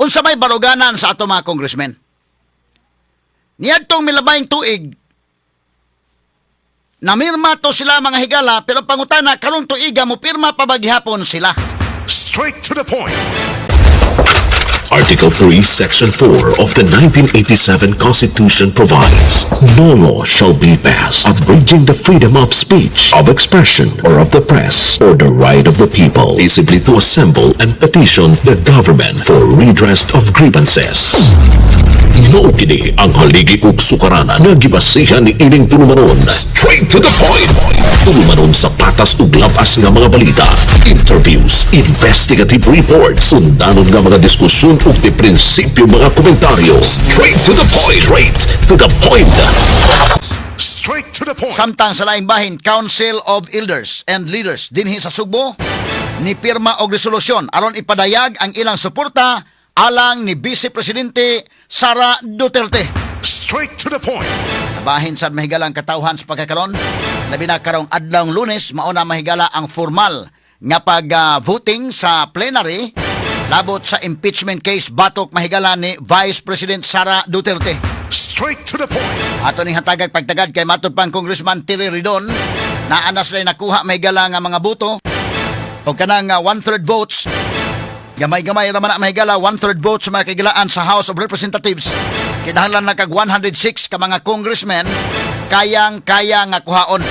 Unsa may baruganan sa ato mga congressmen? Niadtong milabayng tuig, namirma to sila, mga higala, pero pangutana, karon tuiga mo pirma pa ba gihapon sila? Straight to the point. Article 3, Section 4 of the 1987 Constitution provides, "No law shall be passed abridging the freedom of speech, of expression, or of the press, or the right of the people peaceably to assemble and petition the government for redress of grievances." Mao kini ang haligi ug sukaranan nga gibasihan ni ining tulumanon. Straight to the point. Tulumanon sa patas ug labas nga mga balita, interviews, investigative reports, undanon nga mga diskusyon ug di prinsipyo mga komentaryo. Straight to the point. Straight to the point. Straight to the point. Samtang sa laing bahin, Council of Elders and Leaders dinhi sa Sugbo ni pirma og resolusyon aron ipadayag ang ilang suporta alang ni Vice Presidente Sara Duterte. Straight to the point. Nabahin sad, mahigalang katawhan, sa pagkakaron, labi na karong adlawng Lunes, mao na, mahigala, ang formal nga pag-voting sa plenary labot sa impeachment case batok, mahigala, ni Vice President Sara Duterte. Straight to the point. Ato ning hatagag pagtagad kay matod pang Congressman Terry Ridon, naa na sila nakuha, mahigala, nga mga boto o kanang one-third votes. Gamay-gamay ra man na, mahigala, one-third votes sa mga kahigalaan sa House of Representatives. Kinahanglan na kag 106 ka mga congressmen, kayang-kaya nga kuhaon.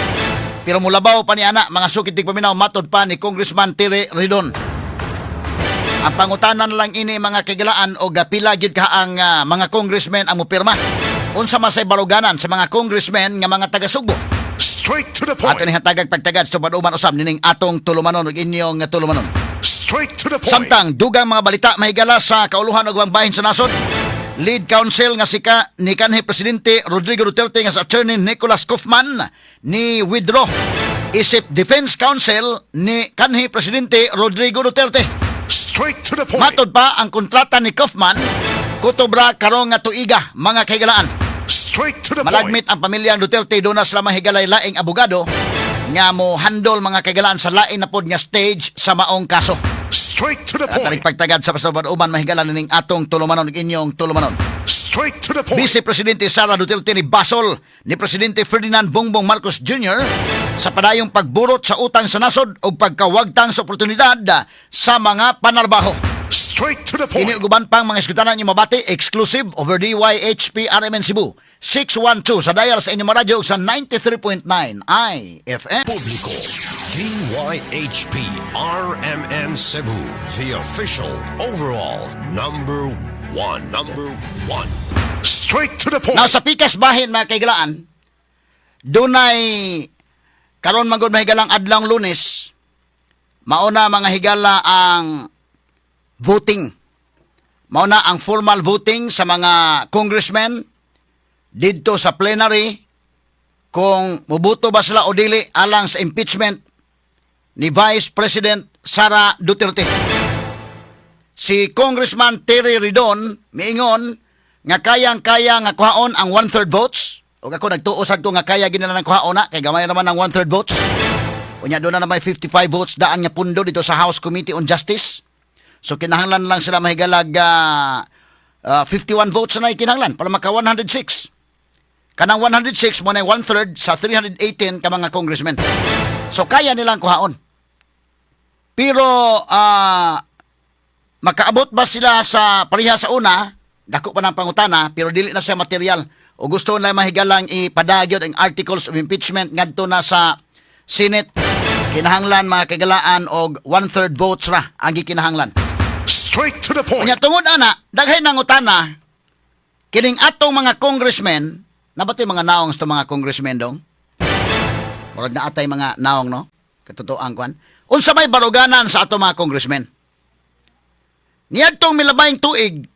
Pero mulabaw pa ni ana, mga sukit tigpaminaw, matod pa ni Congressman Terry Ridon. Ang pangutanan lang ini, mga kahigalaan, o pila gyud ka ang mga congressmen ang mopirma. Unsa man say baruganan sa mga congressmen nga mga taga Sugbo? Straight to the point. Ato ni hatagag pagtagad sa uban usab nining atong tulumanon ug inyong tulumanon. Straight to the point. Samtang dugang mga balita, mahigala, sa kauluhan ug ubang bahin sa nasod. Lead counsel nga sika ni kanhi Presidente Rodrigo Duterte nga sa Attorney Nicholas Kaufman ni withdraw isip defense counsel ni kanhi Presidente Rodrigo Duterte. Straight to the point. Matod pa, ang kontrata ni Kaufman kutobra karong nga tuiga, mga kahigalaan. Straight to the point. Malagmit ang pamilyang Duterte, doon na sila, mahigalay, laing abogado nga mo handle, mga kahigalaan, sa lain na pod nga stage sa maong kaso. Straight to the At point. pagtagad sa pasabad uban, mahigala, ning atong tulumanon ug inyong tulumanon. Straight to the point. Vice Presidente Sara Duterte ni basol ni Presidente Ferdinand Bongbong Marcos Jr. sa padayong pagburot sa utang sa nasod ug pagkawagtang sa oportunidad sa mga panarbaho. Straight to the point. Ini ug uban pang mga iskutanan niyo mabati exclusive over DYHP RMN Cebu 612 sa dial sa inyong radyo ug sa 93.9 IFM. Publiko. DYHP RMN Cebu, the official overall number one. Number one. Straight to the point. Now sa pikas bahin, mga kaigalaan, dunay karon man gud, mahigalang, adlawng Lunes, mauna, mga higala, ang voting. Mauna ang formal voting sa mga congressmen didto sa plenary kung mubuto ba sila o dili alang sa impeachment ni Vice President Sara Duterte. Si Congressman Terry Ridon miingon nga kayang-kaya nga kuhaon ang one-third votes. Ug ako nagtuo sad ko nga kaya ginila ng kuhaon na kay gamay naman ang one-third votes. Unya doon na may 55 votes daan nga pundo dito sa House Committee on Justice. So kinahanglan lang sila, mahigalag, 51 votes na kinahanglan para maka 106. Kanang 106 mo na one-third sa 318 ka mga congressmen. So kaya nilang kuhaon. Pero makaabot ba sila sa pareha sa una? Dako pa ng pangutana, pero dili na siya material. O gusto na mahigalang ipadagyon ang articles of impeachment ngadto na sa Senate. Kinahanglan, mga kaigalaan, og one-third votes ra ang gikinahanglan. Straight to the point. Unya tungod ana, daghay nangutana kining atong mga congressmen, naa ba mga naong sa mga congressmen dong? Murag naa tay mga naong, no? Katotoang kwan. Unsa may baruganan sa atong mga congressmen? Niadtong milabayng tuig,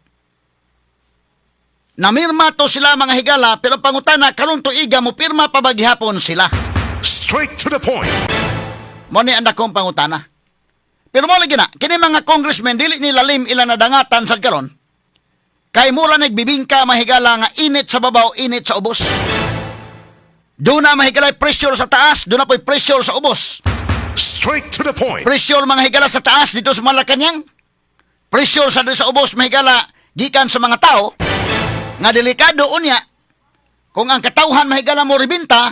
namirma to sila, mga higala, pero pangutana, karon tuiga mo pirma pa ba gihapon sila? Straight to the point. Mo ni ang dakong pangutana. Pero mo lagi na, kini mga congressmen dili ni lalim ilang nadangatan sad karon. Kay mura nagbibingka, mahigala, nga init sa babaw, init sa ubos. Doon na, mahigala, pressure sa taas, doon na po'y pressure sa ubos. Straight to the point. Pressure, mga higala, sa taas dito sa Malacanang. Pressure sa sa ubos, mahigala, gikan sa mga tao nga delikado unya kung ang katawhan, mahigala, mo rebinta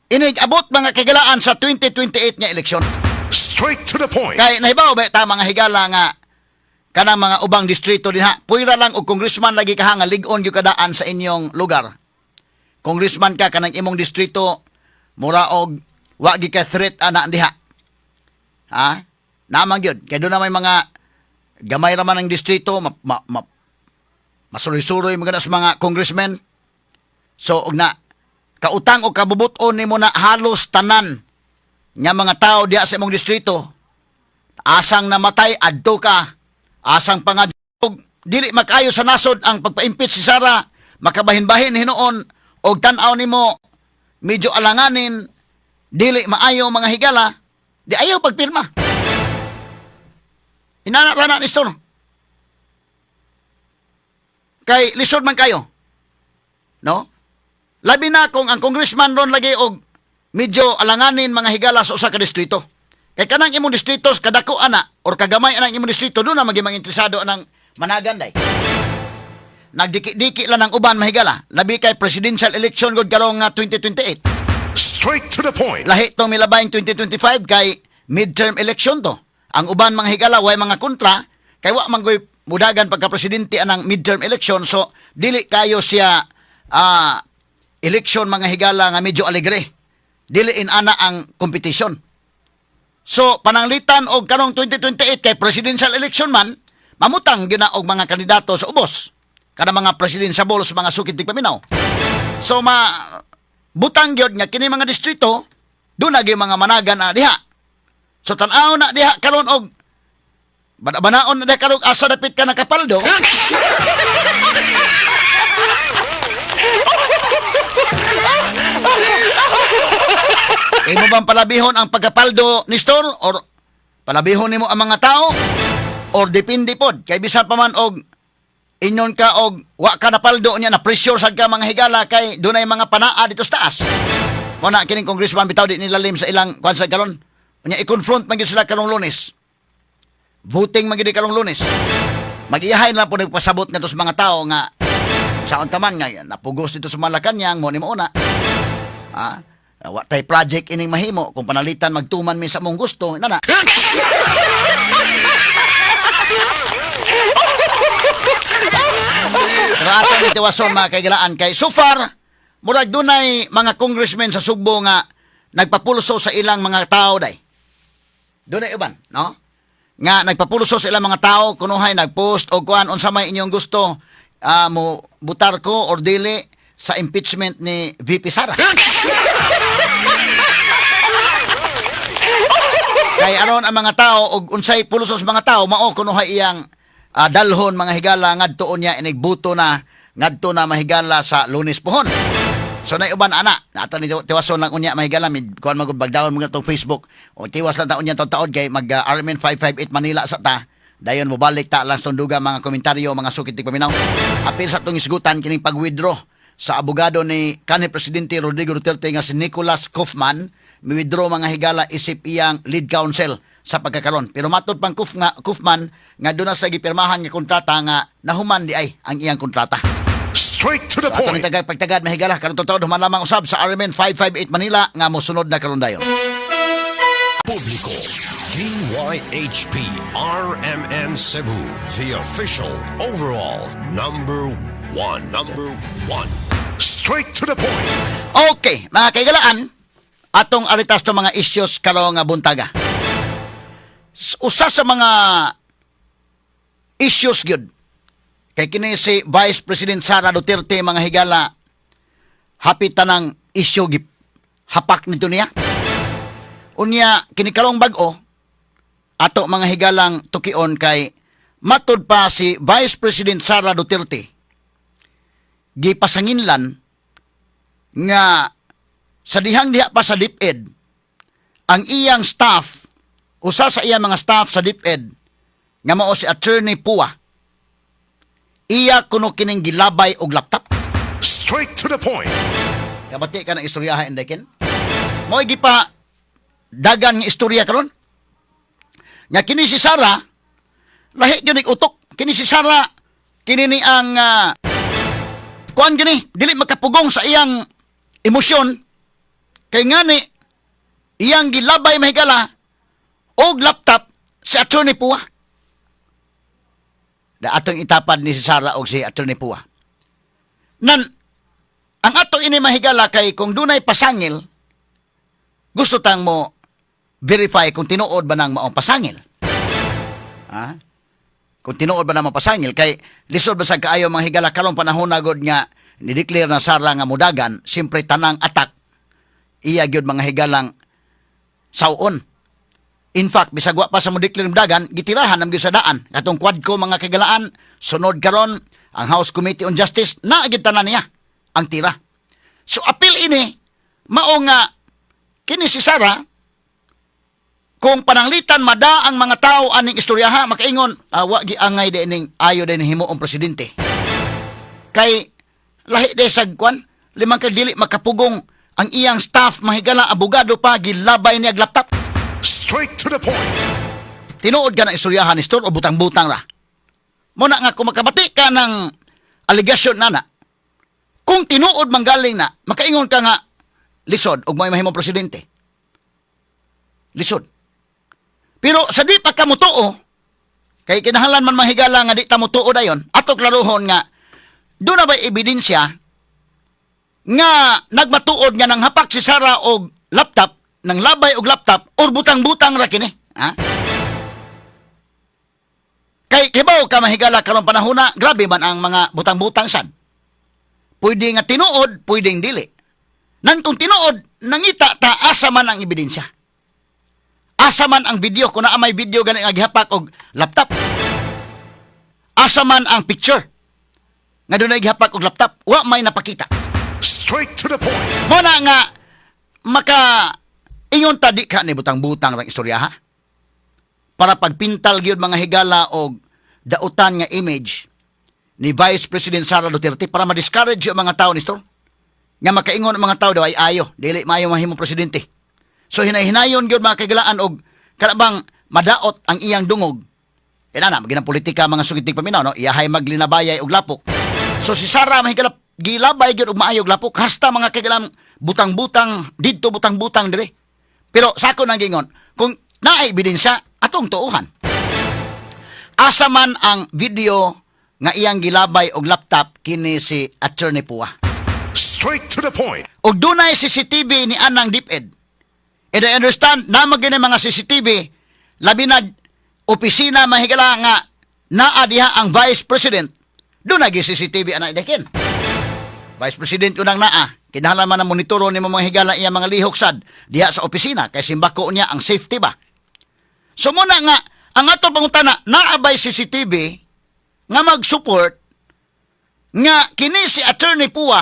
inig abot, mga kahigalaan, sa 2028 nga eleksyon. Straight to the point. Kay nahibaw ba ta, mga higala, nga kanang mga ubang distrito dinha, puwera lang og congressman lagi ka nga lig-on gyud kadaan sa inyong lugar. Congressman ka, kanang imong distrito mura og wa gyud ka threat ana diha. Ha? Naman gyud kay doon na may mga gamay ra man ang distrito, ma, ma, ma, masuroy-suroy mga sa mga congressmen. So og na kautang o kabubuton nimo na halos tanan nga mga tao diha sa imong distrito, asang namatay adto ka, asang pangadtog dili makayo sa nasod ang pagpa-impeach si Sara, makabahin-bahin hinuon og tan-aw nimo medyo alanganin, dili maayo, mga higala, di ayaw pagpirma. Inana ra na, Nestor, kay lisod man kayo, no? Labi na kung ang congressman ron lagi og medyo alanganin, mga higala, sa usa ka distrito. Kay kanang imong distrito kadako ana or kagamay ana ang imong distrito, doon na maging mga interesado anang managan day. Nagdiki-diki lang ang uban, mahigala. Labi kay presidential election gud karong nga 2028. Straight to the point. Lahi tong milabayng 2025 kay midterm election to. Ang uban, mga higala, way mga kontra kay wa man goy mudagan pagka presidente anang midterm election, so dili kayo siya election, mga higala, nga medyo alegre. Dili in ana ang competition. So pananglitan og karong 2028 kay presidential election man, mamutang gyud na og mga kandidato sa ubos. Kada mga presidential sa mga sukid tigpaminaw. So ma butang gyud nga kini mga distrito doon na gyud mga managan na diha. So tan-aw na diha karon og banaon na diha karon asa dapit ka nakapaldo. Imo bang palabihon ang pagkapaldo ni Store or palabihon nimo ang mga tao or depende pod kay bisan pa man og inyon ka og wa ka napaldo niya, na pressure sad ka, mga higala, kay dunay mga panaa dito sa taas. Mo na kining congressman bitaw di nilalim sa ilang kuan sa karon. Unya i-confront man gyud sila karong Lunes. Voting man gyud karong Lunes. Mag-iyahay na lang po nagpasabot ngadto sa mga tao nga sa taman nga napugos dito sa Malacañang mo ni mo una. Ah, wa tay project ining mahimo kung panalitan magtuman mi sa mong gusto na. Pero ato ni tiwason, mga kaigalaan, kay so far murag dunay mga congressmen sa Sugbo nga nagpapulso sa ilang mga tao day. Dunay uban, no? Nga nagpapulso sa ilang mga tao kunuhay nagpost og kuan, unsa may inyong gusto, mo butar ko or dili sa impeachment ni VP Sara. Kay aron ang mga tao og unsay pulso sa mga tao mao kunuhay iyang dalhon, mga higala, ngadto niya inigbuto na ngadto na, mahigala, sa Lunes pohon. So nay uban ana, ato ni tiwason lang unya, mahigala, mid kuan magud bagdawon mga tong Facebook o tiwas lang ta unya taud kay mag RMN 558 Manila sa ta. Dayon mobalik ta lang sa tunduga mga komentaryo, mga sukit paminaw. Apil sa atong isgutan kining pag-withdraw sa abogado ni kanhi Presidente Rodrigo Duterte nga si Nicholas Kaufman, mi-withdraw, mga higala, isip iyang lead counsel sa pagkakaron. Pero matod pang Kaufman nga doon na sa gipirmahan nga kontrata nga nahuman di ay ang iyang kontrata. Straight to the Ato ni point. tagad pagtagad, mahigala, karon totoo human lamang usab sa RMN 558 Manila nga mosunod na karon dayon. Publiko. DYHP RMN Cebu, the official overall number one. Number one. Straight to the point. Okay, mga kaigalaan, atong aritas to mga issues karong nga buntaga. Usa sa mga issues gyud kay kini si Vice President Sara Duterte, mga higala, hapit tanang issue gip hapak nito niya. Unya kini karong bag-o ato, mga higalang, tukion kay matud pa si Vice President Sara Duterte gipasanginlan nga sa dihang diha pa sa DepEd ang iyang staff, usa sa iyang mga staff sa DepEd nga mao si Attorney Pua, iya kuno kining gilabay og laptop. Straight to the point. Kabati ka ng istoryaha, Endekin? Mo'y gipa dagan nga istorya karon. Nga kini si Sara Lahi gyud ni utok kini si Sara, kini ni ang kuan gini, dili makapugong sa iyang emosyon kay ngani iyang gilabay, mahigala, og laptop si Attorney Pua. Da atong itapad ni si Sara og si Attorney Pua. Nan ang ato ini, mahigala, kay kung dunay pasangil, gusto tang mo verify kung tinuod ba nang maong pasangil. Ha? Kung tinuod ba nang maong pasangil, kay lisod ba sa kaayo, mga higala, karong panahon na gud nga ni-declare na Sara nga mudagan, siyempre tanang attack iya gyud, mga higalang, saw-on. In fact, bisag wa pa sa mo declare mudagan, gitirahan nam gyud sa daan. Katong Quadco, mga kahigalaan, sunod karon ang House Committee on Justice na gyud tanan niya ang tira. So apil ini mao nga kini si Sara, kung pananglitan mada ang mga tao aning istoryaha, makaingon, ah, wa gi angay di ning ayo din himuong presidente. Kay lahi de sa kwan, limang ka dili makapugong ang iyang staff, mahigala, abogado pa, gilabay niya og laptop. Straight to the point. Tinuod ka na istoryahan ni Store o butang-butang ra? Muna nga kung makabati ka ng aligasyon nana, kung tinuod manggaling na, makaingon ka nga lisod og may mahimong presidente. Lisod. Pero sa di pa ka motuo, kay kinahanglan man, mahigala, nga di ta motuo dayon, ato klaruhon nga doon na ba ebidensya nga nagmatuod nga nang hapak si Sara og laptop, nang labay og laptop, or butang-butang ra kini? Ha? Kay kibaw ka, mahigala, karong panahon na, grabe man ang mga butang-butang sad. Pwede nga tinuod, pwedeng dili. Nang kung tinuod, nangita ta asa man ang ebidensya. Asa man ang video kung naa may video gani nga gihapak og laptop. Asa man ang picture nga dunay gihapak og laptop, wa may napakita. Straight to the point. Mo na nga maka ingon ta di ka ni butang-butang rang istorya, ha. Para pagpintal gyud, mga higala, og dautan nga image ni Vice President Sara Duterte para ma-discourage yung mga tao ni Store. Nga makaingon ang mga tao daw ay ayo, dili maayo mahimong presidente. So hinay-hinayon gyud, mga kahigalaan, og kanabang madaot ang iyang dungog. Kaya na, ginang politika, mga sugitig paminaw, no? Iyahay maglinabayay og lapok. So si Sara, mahigala, gilabay gyud og maayog lapok hasta, mga kahigalaan, butang-butang didto, butang-butang dire. Pero sa ako nang gingon, kung naay ebidensya, atong tuuhan. Asa man ang video nga iyang gilabay og laptop kini si Attorney Pua? Straight to the point. Og dunay CCTV ni anang DepEd. And I understand na gyud mga CCTV, labi na opisina, mahigala, nga naa diha ang Vice President. Dunay gyud CCTV ana dekin. Vice President unang naa. Kinahanglan man ang monitoro nimo, mga higala, iya mga lihok sad diha sa opisina kay simbako niya ang safety ba. So muna nga ang ato pangutana, naa bay CCTV nga mag-support nga kini si Attorney Pua,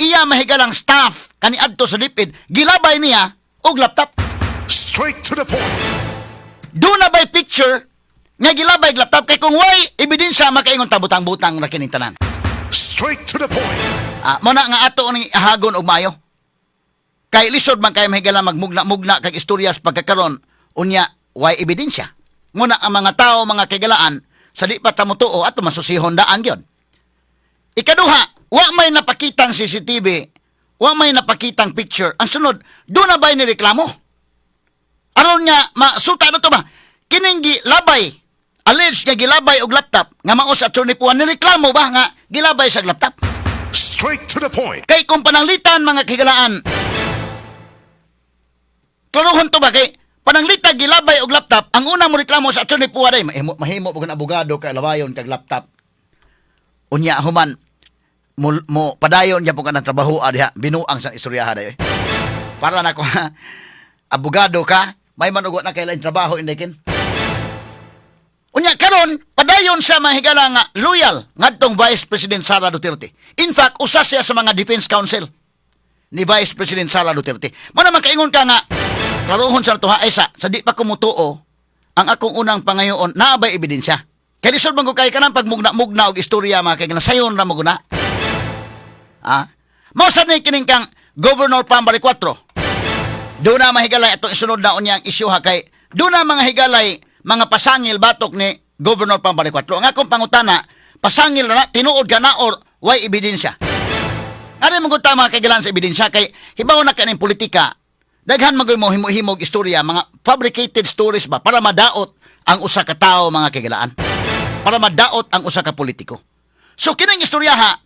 iya mahigalang staff kaniadto sa DepEd, gilabay niya og laptop? Straight to the point. Duna bay picture nga gilabay og laptop? Kay kung way ebidensya, makaingon ta butang-butang ra kining tanan. Straight to the point. Ah, mo na nga ato ni ahagon og maayo. Kay lisod man kay, mahigala, magmugna-mugna kag istoryas pagkakaron, unya way ebidensya. Muna ang mga tao, mga kahigalaan, sa di pa ta motuo, ato masusihon daan gyud. Ikaduha, wa may napakitang CCTV, wa may napakitang picture. Ang sunod, duna ba'y nireklamo? Aron nga masuta na to ba? Kining gilabay, alleged nga gilabay og laptop nga mao sa Attorney Pua, nireklamo ba nga gilabay sa laptop? Straight to the point. Kay kung pananglitan, mga kahigalaan, klaruhon to ba, kay pananglita gilabay og laptop, ang unang mo reklamo sa Attorney Pua day, mahimo, mahimo pag abogado kay labayon kag laptop. Unya human mo padayon gyapon ka ng trabaho diha, binuang sa istoryaha day. Para na ko abogado ka, may manugot na kay lain trabaho indikin. Unya karon padayon sa mahigala nga loyal ngadtong Vice President Sara Duterte. In fact, usa siya sa mga defense counsel ni Vice President Sara Duterte. Mo naman kaingon ka nga klaruhon sa tuha ay sa di pa kumutuo, ang akong unang pangayoon, naa bay ebidensya? Kay lisod man ko kay kanang pagmugna-mugna og istorya, mga kay sayon ra mo guna. Ah, mao sad ni kining kang Governor Pam Baricuatro. Duna mahigalay atong isunod na unyang isyu ha, kay duna mga higalay mga pasangil batok ni Governor Pambali 4. Ang akong pangutana, pasangil na, tinuod ka na or way ebidensya? Ano mo gud mga kaigalan sa ebidensya kay hibaw na kaning politika. Daghan man gud mo himo-himog istorya, mga fabricated stories ba para madaot ang usa ka tawo, mga kaigalaan. Para madaot ang usa ka politiko. So kining istorya ha,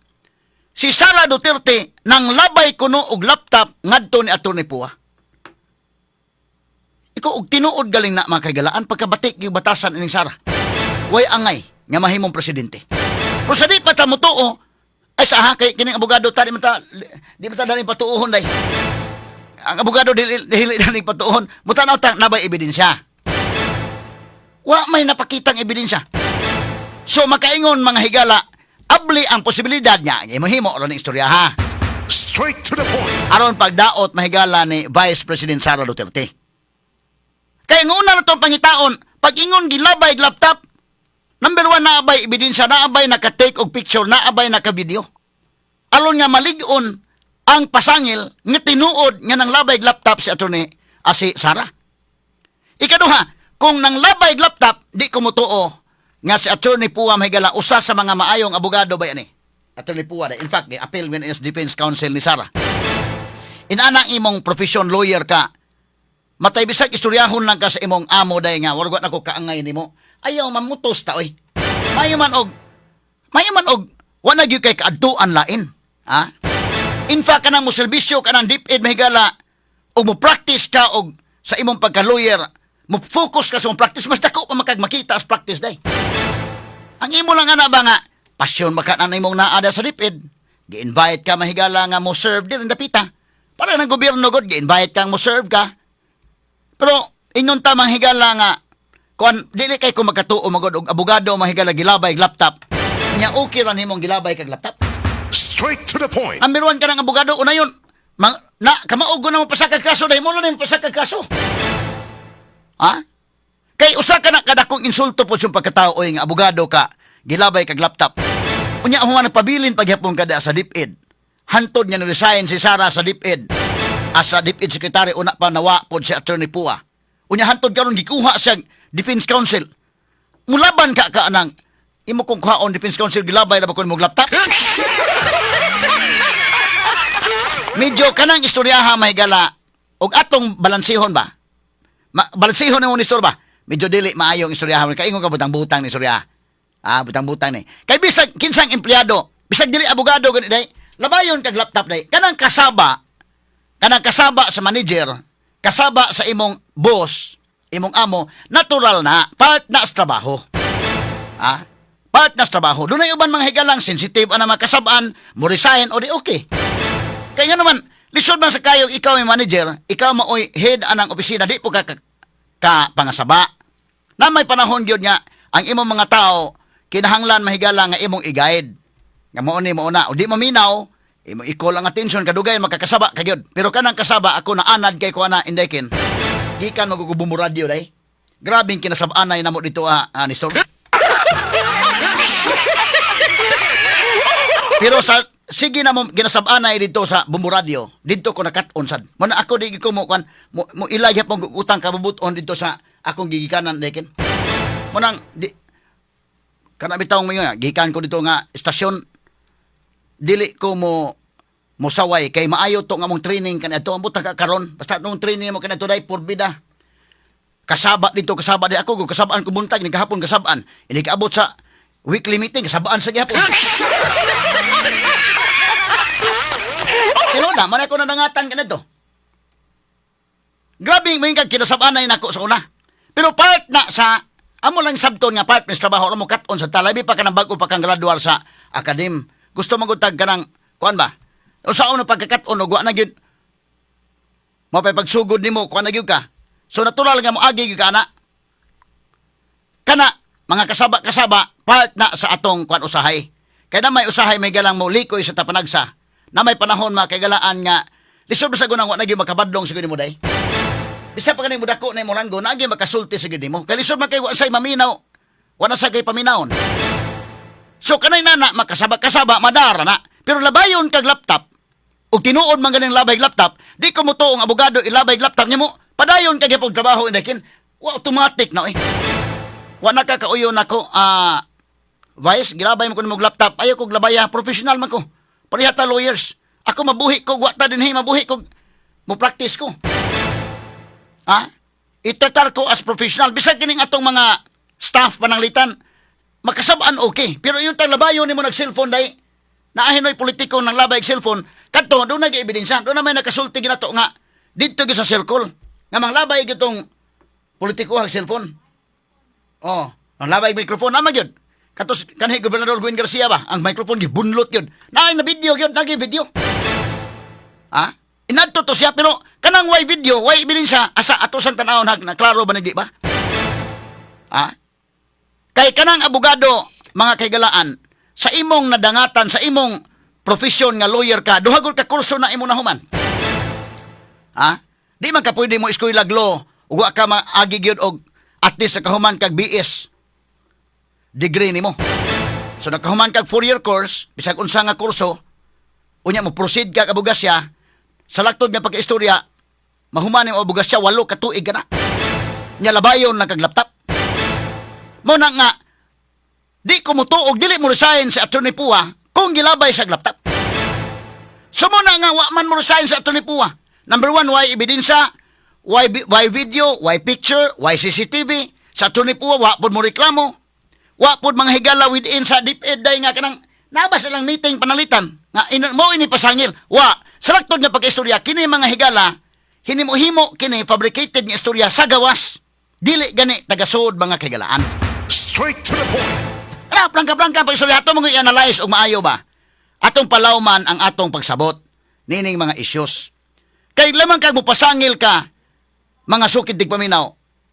si Sara Duterte nang labay kuno og laptop ngadto ni Atty. Pua. Ikaw og tinuod galing na, mga kaigalaan, pagkabatik yung batasan ining Sara. Way angay nga mahimong presidente. Pero sa di pa ta motuo, ay sa ha, kay kining abogado ta di man ta daling patuohon day. Ang abogado dili dili daling patuohon. Mutanaw ta nabay ebidensya. Wa may napakitang ebidensya. So makaingon, mga higala, abli ang posibilidad niya. Himo-himo ron ang istorya ha. Straight to the point. Aron pagdaot, mahigala, ni Vice President Sara Duterte. Kaya nga una na itong pangitaon, pag ingon gilabay laptop, number one, naabay ebidensya, naabay naka-take og picture, naabay naka-video. Aron nga malig-on ang pasangil nga tinuod nga nang labay laptop si attorney si Sara. Ikaduha, kung nang labay laptop, di ko motuo nga si Attorney Pua, mahigala, usa sa mga maayong abogado ba yan eh. Attorney Pua, in fact, appeal when is defense counsel ni Sara. Inana imong profession, lawyer ka, matay bisag istoryahon lang ka sa imong amo day nga wargwa nako kaangay nimo, ayaw mamutos ta oy. Mayo man og wa na gyud kay kaadtuan lain ha. In fact, kanang mo serbisyo kanang DepEd, mahigala, og mo practice ka og sa imong pagka-lawyer, mo focus ka sa imong practice, mas dako pa makag makita as practice day. Ang imo lang ana ba nga pasyon ba ka na imong naa sa DepEd, gi-invite ka, mahigala, nga mo serve din dapita para ng gobyerno god, gi-invite kang mo serve ka. Pero ingon ta, manghigala, nga kuan dili kay ko magkatuo magod og abogado, mahigala, gilabay laptop. Nya okay ra nimong gilabay kag laptop? Straight to the point. Ang meron ka ng abogado una yun. Mang, na kamao na mo pasaka kaso dahil mo na nimo pasaka kaso. Ha? Kay usa ka na kadakong insulto po sa pagkatao oy nga abogado ka, gilabay kag laptop. Unya human nagpabilin paghapon ka da sa DepEd. Hantod nga na-resign si Sara sa DepEd. As sa DepEd secretary una pa nawa pod si Attorney Pua. Unya hantod karon gikuha siya defense counsel. Mulaban ka ka anang imo kong kuhaon defense counsel, gilabay ra ba kon mo laptop? Medyo kanang istoryaha, mahigala, og atong balansihon ba? Balansihon mo ni istorya ba? Medyo dili maayong istoryaha. Kaingon ka butang-butang ni istorya. Ah, butang-butang ni. Kay bisag kinsang empleyado, bisag dili abogado gani day, labayon kag laptop day. Kanang kasaba sa manager, kasaba sa imong boss, imong amo, natural na, part na sa trabaho. Ah, part na sa trabaho. Doon ay uban mga higalang sensitive ana mga kasabaan, mo resign o di okay. Kaya nga naman, lisod man sa kayo, ikaw ay manager, ikaw maoy head anang opisina, di po ka pangasaba. Na may panahon gyud nga, ang imong mga tao, kinahanglan, mahigala, nga imong i-guide. Nga mao ni mao na, o di maminaw, imo i-call ang attention kadugay makakasaba ka gyud. Pero kanang kasaba ako na anad kay ko ana indekin. Gikan magugubong radyo day. Grabing kinasab-anay namo dito ah, Nestor. Pero sa sige na mo ginasab-anay dito sa Bumbo Radio, dito ko nakat-on sad. Mo na ako di ko mo kwan mo ilay pong utang kabubuton dito sa akong gigikanan dekin. Mo nang di kana bitawng mayo gikan ko dito nga istasyon, dili ko mo mosaway kay maayo to nga mong training kaniadto ang buta ka karon basta nung training mo kaniadto day porbida kasaba dito kasaba di ako kasabaan ko buntag ni gahapon kasabaan ini kaabot sa weekly meeting kasabaan sa gihapon. Pero na man ako nadangatan kanadto. Grabe mo kag kinasab-anay nako sa una. Pero part na sa amo lang sabton nga part sa trabaho mo kat-on sa talay pa kanang bag-o pa kang graduar sa academe. Gusto man gud tag kanang kuan ba? Usaon na pagkakat-on og wa na gyud mapay pagsugod nimo kuan na gyud ka. So natural nga moagi gyud ka ana. Kana mga kasaba-kasaba part na sa atong kuan usahay. Kay na may usahay may galang mo likoy sa tapanagsa. Na may panahon mga kaigalaan nga lisod ba sa gunang wa na gyud makabadlong sa nimo day. Bisa pa kaning mudako na imong ranggo, naagi makasulti sa gyud nimo. Kay lisod man kay wa say maminaw. Wa na sa kay paminawon. So kanay nana makasaba-kasaba madara na. Pero labayon kag laptop ug tinuod man ganing labay laptop, di ko mo ang abogado ilabay laptop nimo, padayon kag gyapon trabaho indakin. Wa automatic na eh. Wa na ka kauyo nako, Vice, gilabay mo ko nimong laptop. Ayaw kog labaya, professional man ko. Pareha ta lawyers. Ako mabuhi ko, wa ta dinhi mabuhi ko. Mo practice ko. Ha? Itratar ko as professional. Bisag kining atong mga staff pananglitan, makasabaan okay. Pero yung taglabayo nimo nag-cellphone dai, naahinoy politiko ng labay og cellphone, kadto doon na ebidensya, doon na may nakasulti ginato nga didto gyud sa circle nga manglabay gitong politiko ang cellphone. Oh, ang labay microphone naman gyud. Katos kanhi Gobernador Gwen Garcia ba, ang microphone gibunlot gyud. Naay na video gyud, nagi video. Ha? Inadto to siya pero kanang way video, way ebidensya asa ato sang tan-awon hag na klaro ba ni di ba? Ha? Kay kanang abogado, mga kaigalaan, sa imong nadangatan, sa imong profesyon nga lawyer ka, duha gud ka kurso na imo nahuman. Ha? Di man ka pwede mo eskwela law ug wa ka maagi gyud og at least nakahuman kag BS degree nimo. So nakahuman kag 4-year course, bisag unsa nga kurso, unya mo proceed ka abogasya, sa laktod nga pagkaistorya, mahuman nimo abogasya 8 ka tuig ka na. Nya labayon lang kag laptop. Mo na nga di ko motuog dili mo resign si Attorney Pua kung gilabay sa laptop. So mo na nga wa man mo resign sa Attorney Pua. Number one, why ebidensya, why video, why picture, why CCTV. Sa Attorney Pua, wa pod mo reklamo. Wa pod mga higala within sa DepEd day nga kanang naba silang meeting panalitan nga mo ini pasangil. Wa sa laktod nga pagkaistorya kini mga higala hinimo-himo kini fabricated nga istorya sa gawas. Dili gani tagasod mga kahigalaan. Straight to the point. Ano, plangka-plangka pag istorya ato mga i-analyze og maayo ba? Atong palawman ang atong pagsabot nining mga issues. Kay lamang kag mopasangil ka mga sukid tigpaminaw.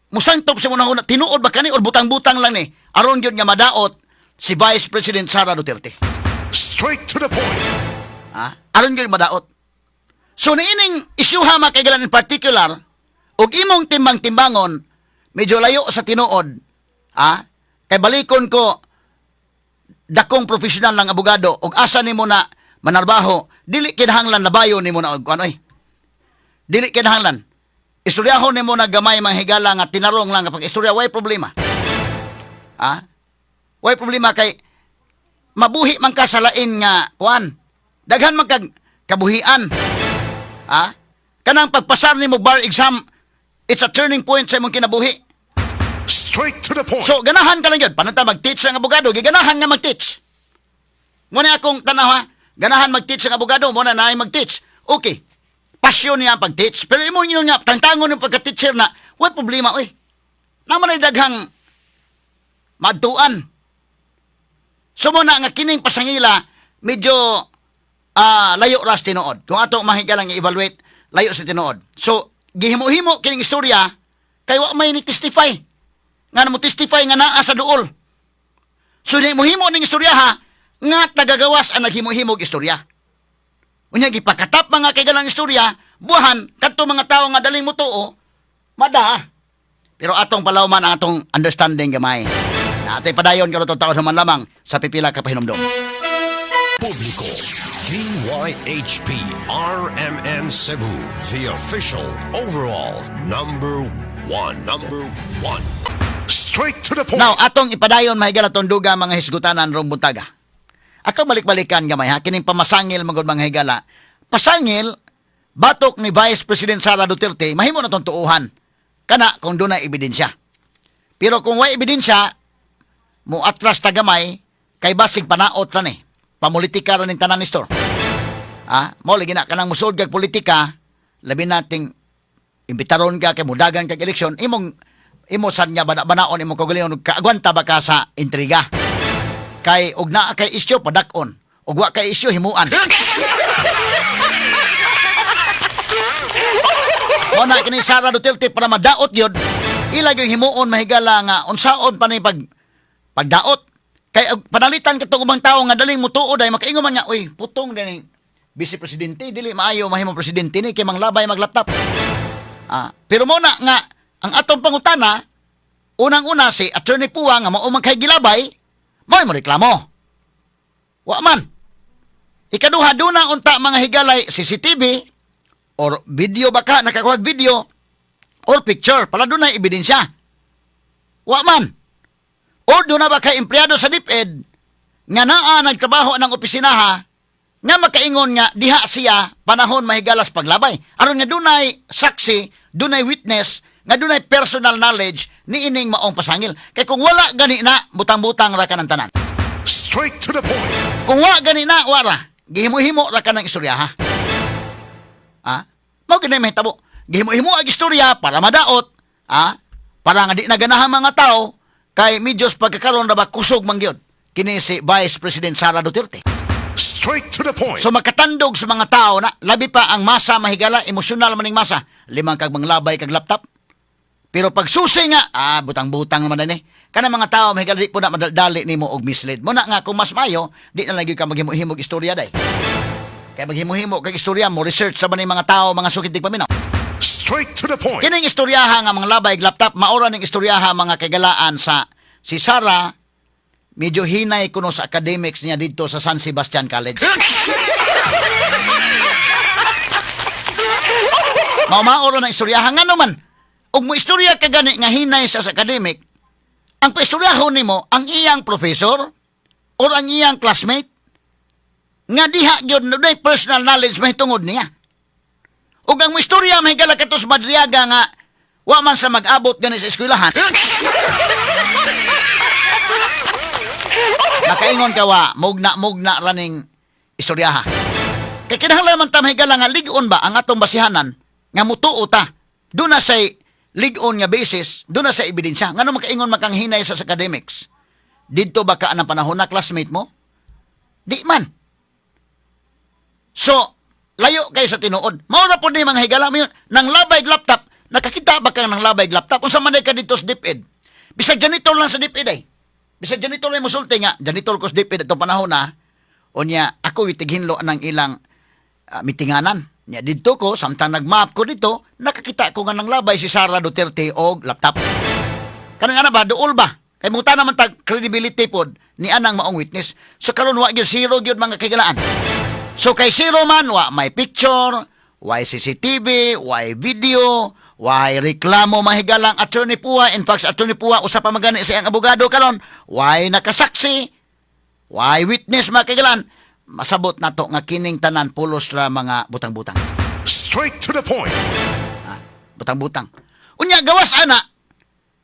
Musangtop sa mga una, tinuod ba kani or butang-butang lang ni aron gyud nga madaot si Vice President Sara Duterte? Straight to the point. Ha? Aron gyud madaot. So niining isyuha mga kaigalan in particular ug imong timbang-timbangon medyo layo sa tinuod. Ha? Kay balikon ko dakong profesional ng abogado ug asa nimo na manarbaho, dili kinahanglan labayon nimo na og kuan oy. Dili kinahanglan. Istoryahon nimo na gamay mga higala nga tinarong lang kapag istorya way problema. Ha? Way problema kay mabuhi man ka sa lain nga kuan. Daghan man kag kabuhian. Ha? Kanang pagpasar nimo bar exam, it's a turning point sa imong kinabuhi. Straight to the point. So, ganahan ka lang yun. Pananta mag-teach ang abogado. Giganahan nga mag-teach. Muna akong tanaw ha. Ganahan mag-teach ang abogado. Muna na ay mag-teach. Okay. Pasyon niya ang pag-teach. Pero imo nyo nga, tangtangon yung pagka-teacher na, way problema, oy. Naman ay daghang madtuan. So muna nga kining pasangila, medyo layo ras tinuod. Kung ato mahigalang i-evaluate, layo sa tinuod. So, gihimo-himo kining istorya, kay wa may ni testify nga mo testify nga naa sa duol. So himo ning istorya ha, nga tagagawas ang naghimo-himog istorya. Unya gipakatap mga kaigalang istorya, buhan kadto mga tawo nga daling mo tuo, mada. Pero atong palawman ang atong understanding gamay. Natay padayon karon taon man lamang sa pipila ka pahinumdom. Publiko. DYHP RMN Cebu, the official overall number one. Number one. Straight to the point. Now, atong ipadayon mahigala atong duga mga hisgutanan rong buntaga. Ato balik-balikan gamay ha, kining pamasangil magod mga higala. Pasangil, batok ni Vice President Sara Duterte, mahimo na tong tuuhan. Kana kung doon na ebidensya. Pero kung way ebidensya, mo atras ta gamay, kay basig panaot ra ni. Pamulitika ra ning tanan ni store. Ah, mo lagi na kanang musuod kag politika, labi nating imbitaron ka kay mudagan kag eleksyon, imong imo sad nga bana-banaon imong kaugalingon kaagwanta ba ka sa intriga. Kay og naa kay isyu padak-on, ug wa kay isyu himuan. Mo na kini Sara Duterte para madaot gyud, ila gyud himuon mahigala nga unsaon pa ni pag pagdaot. Kay og panalitan katong ubang tawo nga daling mutuo dai makaingon man nga, uy, putong din vice presidente dili maayo mahimong presidente ni kay manglabay maglaptop. Ah, pero mo na nga ang atong pangutana unang-una si Attorney Pua nga mao man kay gilabay, mo'y mo reklamo. Wa man. Ikaduha duna unta mga higalay CCTV or video baka nakakuha video or picture para dunay ebidensya. Wa man. O duna ba kay empleyado sa DepEd nga naa nagtrabaho ng opisinaha nga makaingon nga diha siya panahon mahigalas paglabay? Aron nga dunay saksi, dunay witness, nga dunay personal knowledge ni ining maong pasangil. Kay kung wala gani na, butang-butang ra ka ng tanan. Straight to the point. Kung wa gani na, wala. Gihimo-himo ra ka ng istorya, ha? Ha? Mao gani mahitabo. Gihimo-himo ang istorya para madaot, ha? Para nga di na ganahan mga tao kay medyo sa pagkakaroon na ba kusog man gyud kini si Vice President Sara Duterte. Straight to the point. So makatandog sa mga tao na, labi pa ang masa, mahigala, emosyonal maning masa. Limang kag manglabay kag laptop. Pero pag susi nga, ah, butang-butang naman din eh. Kana mga tao, mahigala, di po na madali nimo og mislead. Muna nga kung mas mayo, di na lang gyud ka maghimo-himog istorya day. Kaya maghimo-himo kag istorya mo, research sa man mga tao, mga sukid di paminaw. Straight to the point. Kining istoryaha nga mga labay laptop, maura ning istoryaha, mga kagalaan, sa si Sara medyo hinay kuno sa academics niya dito sa San Sebastian College. Mao maura ng istoryaha nga naman. Ug mo istorya ka gani nga hinay sa academic, ang paistoryahon nimo ang iyang professor or ang iyang classmate nga diha gyud dunay personal knowledge mahitungod niya. Ug ang mo istorya, mahigala, kato sa Madriaga nga wa man sa mag-abot gani sa eskwelahan. Makaingon ka wa, mugna-mugna ra ning istoryaha. Kay kinahanglan man ta, mahigala, nga lig-on ba ang atong basihanan nga mutuo ta. Doon na say lig-on nga basis, doon na sa ebidensya. Ngano makaingon makang hinay sa academics? Didto ba ka anang panahon na classmate mo? Di man. So, layo kay sa tinuod. Mao ra pod ni, mga higala mo yun. Nang labay laptop, nakakita ba kang nang labay laptop? Unsa man ka dito sa DepEd? Bisag janitor lang sa DepEd ay. Bisag janitor lang mosulti nga, janitor ko sa DepEd atong panahon na. Unya, ako itighinlo ng ilang mitinganan. Nya didto ko, samtang nag-map ko dito, nakakita ko nga nang labay si Sara Duterte og laptop. Kanang ana ba, duol ba? Kay muta naman tag credibility pod ni anang maong witness. So karon wa gyud, zero gyud, mga kaigalaan. So kay zero man, wa may picture, wa CCTV, wa video, wa reklamo mahigalang Attorney Pua. In fact, si Attorney Pua usa pa magani sa iyang abogado karon, wa nakasaksi, wa witness, mga kaigalaan. Masabot nato nga kining tanan pulos ra mga butang-butang. Straight to the point. Butang-butang. Unya gawas ana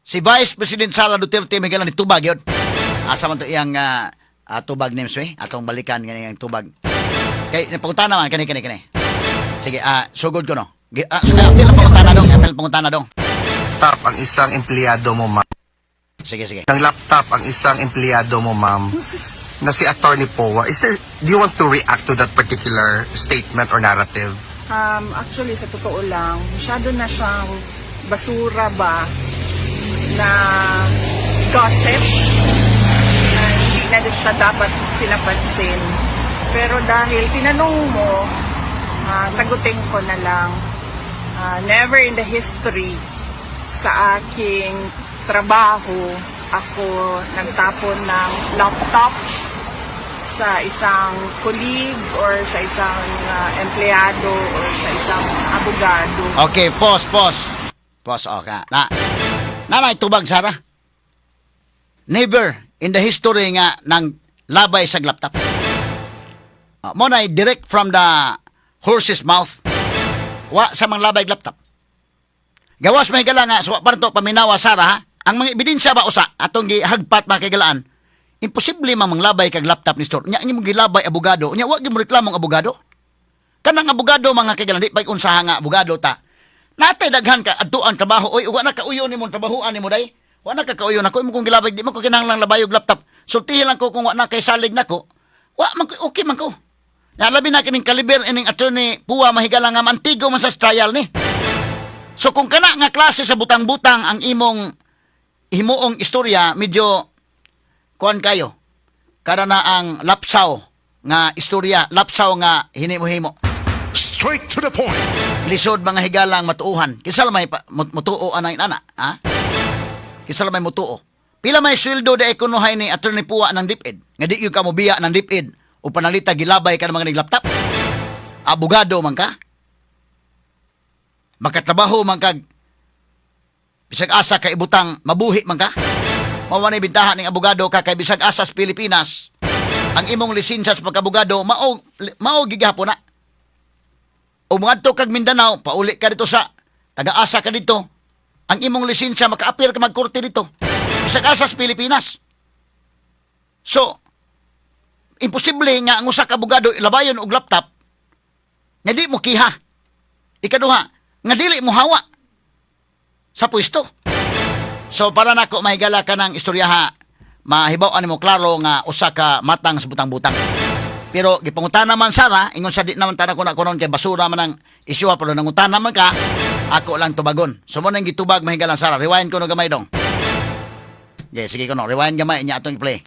si Vice President Sara Duterte may ni tubag yun. Asa man to iyang tubag names eh? Atong balikan nga iyang tubag. Kay pangutana man kani kani kani. Sige, sugod ko no. Apil ang pangutana dong, apil ang pangutana dong. Laptop ang isang empleyado mo, ma'am. Sige, sige. Ng laptop ang isang empleyado mo, ma'am, na si Attorney Poa. Do you want to react to that particular statement or narrative? Actually, sa totoo lang, masyado na siyang basura ba na gossip na hindi na siya dapat pinapansin. Pero dahil tinanong mo, sagutin ko na lang. Never in the history sa aking trabaho ako nagtapon ng laptop sa isang colleague or sa isang empleyado or sa isang abogado. Okay, pause, pause. Pause, okay. Na, nanay tubag, Sara. Never in the history nga ng labay sa laptop. Mo na direct from the horse's mouth. Wa sa mga labay laptop. Gawas may gala nga, so wa pa to paminawa, Sara, ha. Ang mga ebidensya ba usa atong gihagpat, mga kaigalaan. Imposible man manglabay kag laptop ni store. Nya imong gilabay abogado. Nya wa gyud mo reklamong abogado. Kanang abogado, mga kaigalaan, di pa unsaha nga abogado ta. Natay daghan ka adtuan trabaho oy, ug wa na kauyo nimo trabahoan nimo day. Wa na ka kauyo nako, imo kong gilabay, di mo ko kinahanglang labayog laptop. Sultihi lang ko kung wa na kay salig nako. Wa man ko, okay man ko. Na labi na kining kaliber ining Attorney Pua, mahigala, nga mantigo man sa trial ni. So kung kana nga klase sa butang-butang ang imong himuong istorya, medyo kuan kayo. Kada na ang lapsaw nga istorya, lapsaw nga hinimo-himo. Straight to the point. Lisod, mga higalang, matuuhan. Kinsa may mutuo anay nana, ha? Kinsa may mutuo? Pila may sweldo da kunohay ni Attorney Pua ng DepEd? Nga di gyud ka mobiya ng DepEd o panalita gilabay ka ng mga laptop? Abogado man ka? Makatrabaho man kag bisag asa ka ibutang mabuhi man ka? Mao man bintaha ning abogado ka kay bisag asas Pilipinas, ang imong lisensya sa pagkabogado mao mao gigahapon na. O moadto kag Mindanao, pauli ka dito sa taga-asa ka dito. Ang imong lisensya, maka-appear ka magkorte dito. Bisag asas Pilipinas. So, imposible nga ang usa ka abogado labayon og laptop nga di mo kiha. Ikaduha, nga dili mo hawa sa pwesto. So para nako, mahigala, ka ng istoryaha, mahibaw-an mo klaro nga usa ka matang sa butang-butang. Pero gipangutana man Sara, ingon sa di naman tanan ko na kunon kay basura man ang isyu, pero nangutana man ka, ako lang tubagon. So mo nang gitubag, mahigala Sara. Rewind ko no gamay, dong. Yeah, sige ko no, rewind gamay nya atong i-play.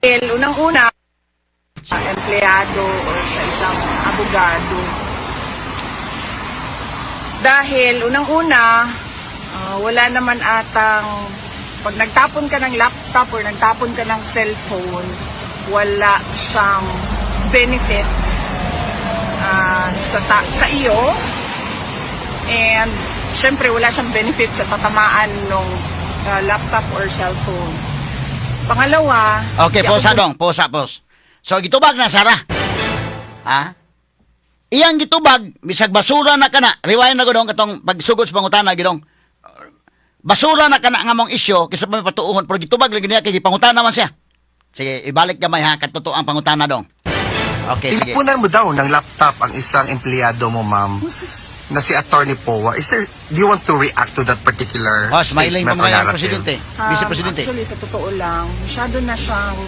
Well, unang-una, sa empleyado or sa isang abogado. Dahil unang-una, wala naman atang pag nagtapon ka ng laptop or nagtapon ka ng cellphone, wala siyang benefit sa iyo. And syempre wala siyang benefit sa tatamaan ng laptop or cellphone. Pangalawa, Okay, di ako posa dong, posa, pos. So gitubag na Sara. Ha? Iyang gitubag, bisag basura na kana. Rewind na ko dong katong pagsugod sa pangutana gidong. Basura na kana nga mong isyu kaysa pa may patuohon, pero gitubag lagi niya kay gipangutana man siya. Sige, ibalik gamay ha, katotoo ang pangutana dong. Okay, sige. Inapunan mo daw ng laptop ang isang empleyado mo, ma'am, na si Attorney Poa. Do you want to react to that particular Oh, smiling pa statement or mga ang narrative? presidente. Vice Presidente. Actually, sa totoo lang, masyado na siyang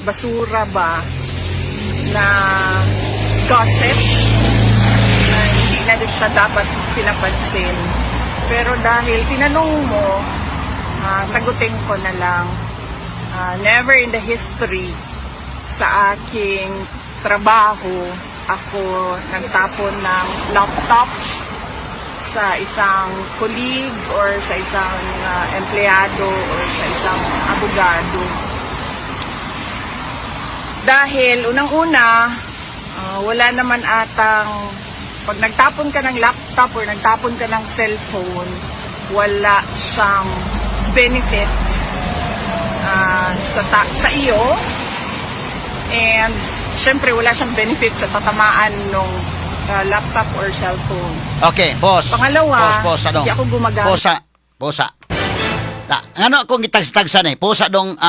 basura ba na gossip na hindi na siya dapat pinapansin. Pero dahil tinanong mo, sagutin ko na lang. Never in the history sa aking trabaho ako nagtapon ng laptop sa isang colleague or sa isang empleyado or sa isang abogado. Dahil unang-una, wala naman atang pag nagtapon ka ng laptop or nagtapon ka ng cellphone, wala siyang benefit sa iyo. And syempre wala siyang benefit sa tatamaan ng laptop or cellphone. Okay, boss. Pangalawa, boss, boss, ano? hindi ako gumagamit. Posa, posa. Na, ngano akong gitags-tagsan eh. Posa dong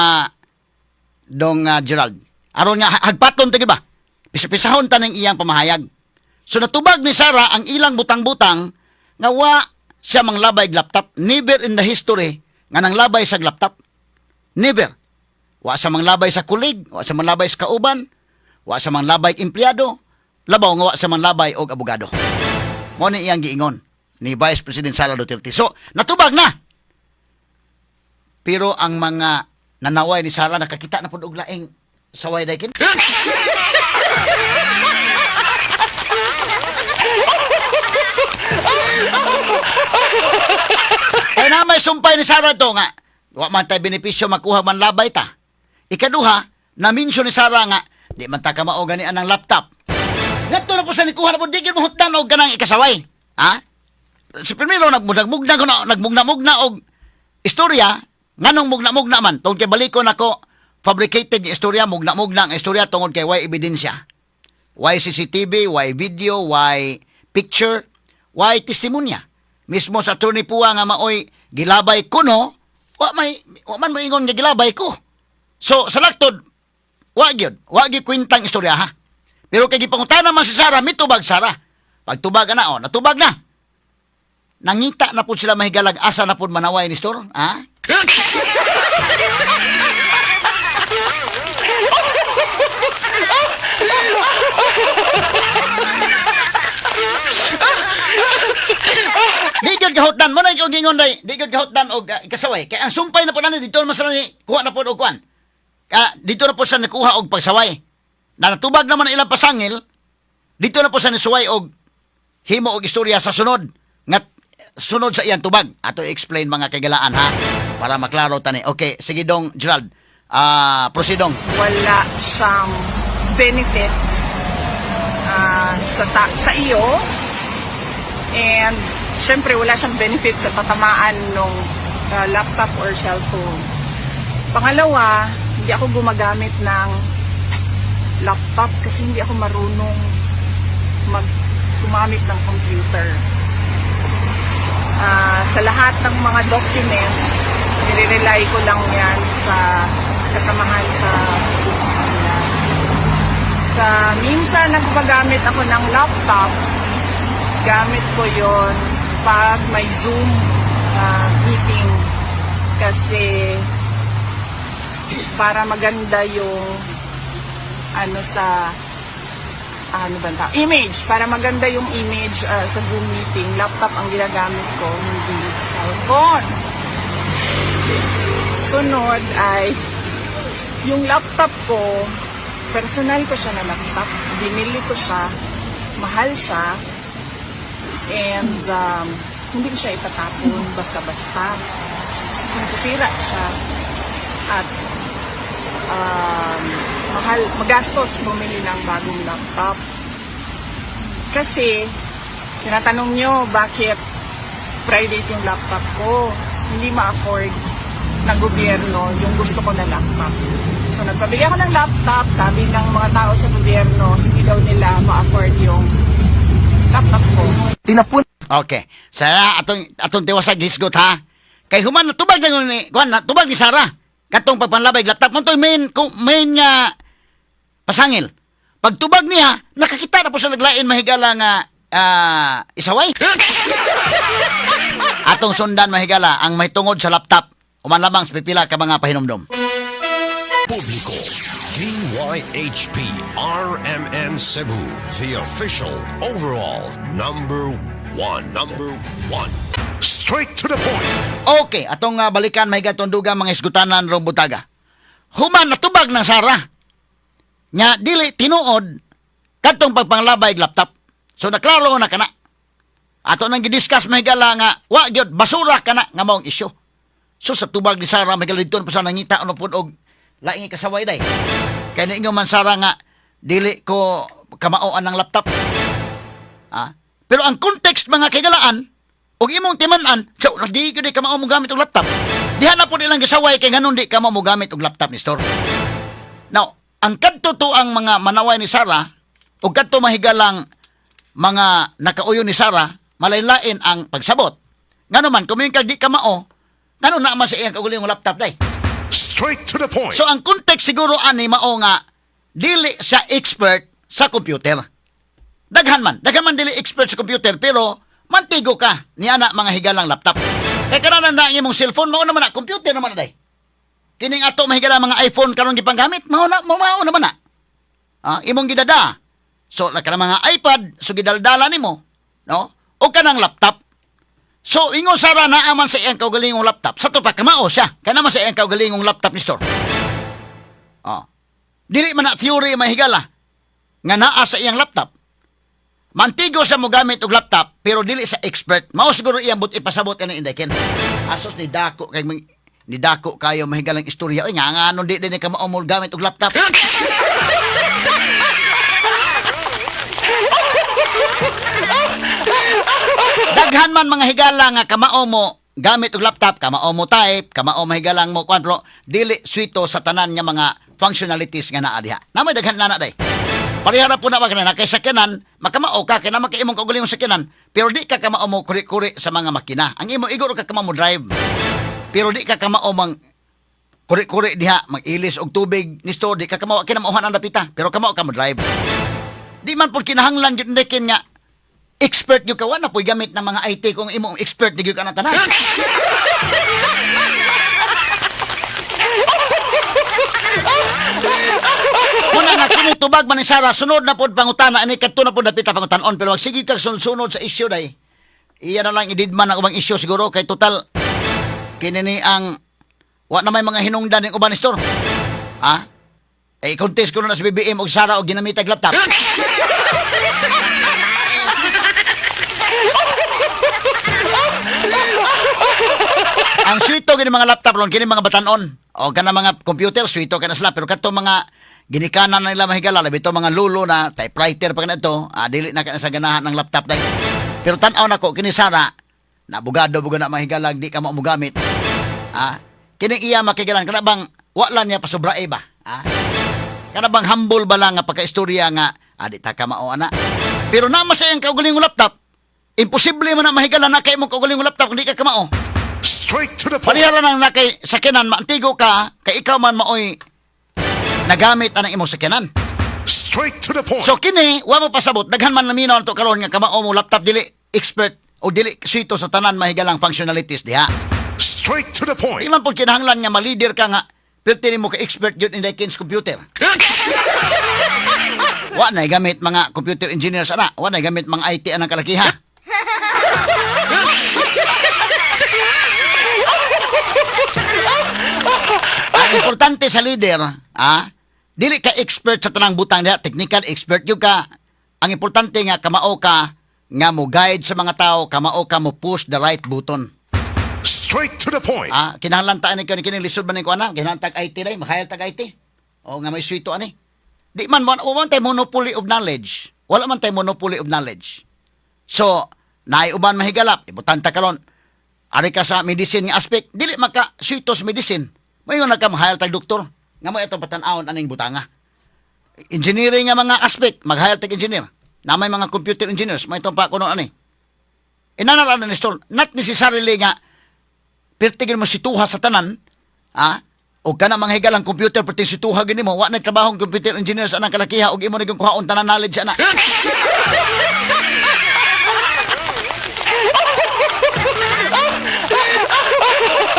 dong Gerald. Aron nga hagpaton ta ba? Pisa-pisahon ta ning iyang pamahayag. So natubag ni Sara ang ilang butang-butang nga wa siya manglabay og laptop. Never in the history nga nanglabay sa laptop. Never. Wa siya manglabay sa colleague, wa siya manglabay sa kauban, wa siya manglabay og empleyado, labaw nga wa siya manglabay og abogado. Mo ni iyang giingon ni Vice President Sara Duterte. So, natubag na. Pero ang mga nanaway ni Sara nakakita na pud og laing saway daykin. Kaya na may sumpay ni Sara to nga wa man tay benepisyo makuha man labay ta. Ikaduha, na-mention ni Sara nga di man ta kamao gani anang laptop. Ngadto na po sa nikuha na po, di gyud mo hutdan og kanang ikasaway. Ha? Si primero nagmugna ko na nagmugna-mugna og istorya, nganong mugna-mugna man tungod kay balikon nako, fabricated nga istorya, mugna-mugna ang istorya tungod kay way ebidensya. Why CCTV, why video, why picture, why testimonya. Mismo sa Attorney Pua nga maoy gilabay kuno, wa may wa man moingon nga gilabay ko. So sa laktod, wa gyud, wa gyud kwentang istorya ha. Pero kay gipangutana man si Sara, mitubag Sara. Pagtubag na oh, natubag na. Nangita na pud sila, mahigalag, asa na pud manaway ni Store, ha? Di gyud kahutdan mo na ikaw gingon day, di gyud kahutdan og ikasaway. Kay ang sumpay na po nani dito man sila ni kuha na po og kuan. Ka dito na po sa nakuha og pagsaway. Na natubag naman ang ilang pasangil, dito na po sa nisuway og himo og istorya sa sunod nga sunod sa iyang tubag. Ato i-explain, mga kaigalaan ha, para maklaro tani. Okay, sige dong Gerald. Proceed dong. Wala siyang benefit sa iyo. And syempre wala siyang benefit sa tatamaan ng laptop or cellphone. Pangalawa, hindi ako gumagamit ng laptop kasi hindi ako marunong gumamit ng computer. Sa lahat ng mga documents, nire-rely ko lang yan sa kasamahan sa opisina. Sa minsan nagpagamit ako ng laptop, gamit ko yon pag may Zoom meeting kasi para maganda yung ano sa ano ba ang tawag? Image, para maganda yung image sa Zoom meeting, laptop ang ginagamit ko, hindi cellphone. Sunod ay yung laptop ko, personal ko siya na laptop. Binili ko siya, mahal siya, and hindi ko siya itatapon basta-basta. Kasi nasisira siya. At mahal, magastos bumili ng bagong laptop. Kasi, tinatanong nyo bakit private yung laptop ko. Hindi ma-afford ng gobyerno yung gusto ko na laptop. So, nagpabili ako ng laptop, sabi ng mga tao sa gobyerno, hindi daw nila ma-afford yung laptop ko. Tinapon Okay. Sa atong atong tiwasag hisgot ha. Kay human natubag na ni kuan, natubag ni Sara katong pagpanlabay laptop mo to main main nga pasangil. Pagtubag niya, nakakita na po sa naglain mahigala nga isaway. Atong sundan, mahigala, ang mahitungod sa laptop. Uman lamang sa pipila ka mga pahinumdom. Publiko. DYHP RMN Cebu, the official overall number one. Number one. Straight to the point. Okay, atong balikan, mahigala, atong dugang mga isgutanan rong butaga. Human natubag ng Sara nga dili tinuod kadtong pagpanglabay og laptop. So naklaro na kana. Ato nang gidiscuss, mahigala, nga wa gyud basura kana nga maong isyu. So sa tubag ni Sara, mahigala, didto na po sa nangita ano pud og laing kasaway day. Kay niingon man Sara nga dili ko kamaoan ng laptop. Ah? Pero ang context, mga kaigalaan, ug imong timan-an, so di gyud ka mao mo gamit og laptop. Diha na pud ilang gisaway kay nganon di ka mao mo gamit og laptop ni store. Now, ang kadto to ang mga manaway ni Sara ug kadto mahigalang mga nakauyon ni Sara, malaylain ang pagsabot. Ngano man kung kag di ka mao, ngano na man sa iyang kaugalingong laptop day? Straight to the point. So ang context siguro ani mao nga dili siya expert sa computer. Daghan man dili expert sa computer pero mantigo ka ni ana mga higalang laptop. Kay karon na ang imong cellphone mao naman na computer naman na day. Kining ato mahigala mga iPhone karon gipanggamit mao na mao naman na. Imong gidada. So la kana mga iPad so gidaldala nimo, no? O kanang laptop. So ingon Sara naa man sa iyang kaugalingong laptop. Sa to pa kamao siya. Kana man sa iyang kaugalingong laptop ni store. Oh. Dili man na theory, mahigala, nga naa sa iyang laptop. Mantigo sa mo gamit og laptop pero dili sa expert. Mao siguro iyang but ipasabot ani Inday Ken. Asos ni dako kay ni dako kayo mahigalang istorya. Oy nga nganon di din ka mao mo gamit og laptop? Daghan man mga higala nga kamao mo gamit og laptop, kamao mo type, kamao mahigalang mo kwan, pero dili swito sa tanan nga mga functionalities nga naa diha. Namay daghan na na day. Pareha ra po na ba kana kay sakyanan, makamao ka kay naman kay imong kaugalingong sakyanan, pero di ka kamao mo kuri-kuri sa mga makina. Ang imo igor ka kamao mo drive. Pero di ka kamao mang kuri-kuri diha, mag-ilis og tubig ni store, di ka kamao kinamauhan ang dapita, pero kamao ka mo drive. Di man pud kinahanglan gyud kin nga expert gyud ka, wa na po'y gamit ng mga IT kung imong expert di gyud ka na tanan. Muna nga kini tubag man ni Sara, sunod na pod pangutana ani, kadto na pod dapita pangutanon, pero wag sige kag sunod-sunod sa issue day. Iya na lang ididman ang ubang issue siguro kay total kini ni ang wa na may mga hinungdan ning uban ni store. Ha? Eh, contest ko na sa BBM og Sara og ginamitag laptop. Ang swito gini mga laptop ron kini mga batanon o kana mga computer, swito kana sila, pero kadto mga ginikanan na nila, mahigala, labi to mga lulo na typewriter pa kana to, dili na kana sa ganahan ng laptop day. Pero tan-aw nako kini Sara na abogado buga na, mahigala, di ka mo gamit. Ah, kini iya makigalan kana bang wala niya pasubrae ba? Ah? Kana bang humble ba lang nga pagkaistorya nga di ta ka mao ana. Pero nama sa iyang kaugalingong laptop, imposible man na mahigalan na kay mo kaugalingong laptop kung di ka kamao. Straight to the point. Palihara nang na kay sakyanan, maantigo ka, kay ikaw man maoy nagamit anang imong sakyanan. Straight to the point. So kini, wa mo pasabot, daghan man naminaw nato karon nga kamao mo laptop dili expert o dili swito sa tanan mahigalang functionalities diha. Straight to the point. Di man pud kinahanglan nga ma-leader ka nga perti nimo ka expert gyud in the computer. Wa na gamit mga computer engineers ana, wa na gamit mga IT anang kalakiha. Ang importante sa leader, dili ka expert sa tanang butang diha, technical expert gyud ka. Ang importante nga kamao ka nga mo guide sa mga tao, kamao ka mo push the right button. Straight to the point. Ah, kinahanglan ta ani kini kini lisod man ni ko ana, kinahanglan tag IT dai, makahayal tag IT. O nga may swito ani. Di man mo wa man tay monopoly of knowledge. Wala man tay monopoly of knowledge. So, naay uban mahigalap, ibutan ta karon. Ari ka sa medicine nga aspect, dili maka swito sa medicine. Moingon na ka mahayal tag doktor. Nga mo itong patan-awon aning butanga. Engineering nga mga aspect, maghayal tag engineer. Na may mga computer engineers, may itong pa kuno ani. Inanal ni store, not necessarily nga pertigin mo situha sa tanan, o kana mga higalang computer perti situha gini mo, wa na trabaho ang computer engineer sa anang kalakiha og imo na gyud kuhaon tanan knowledge ana.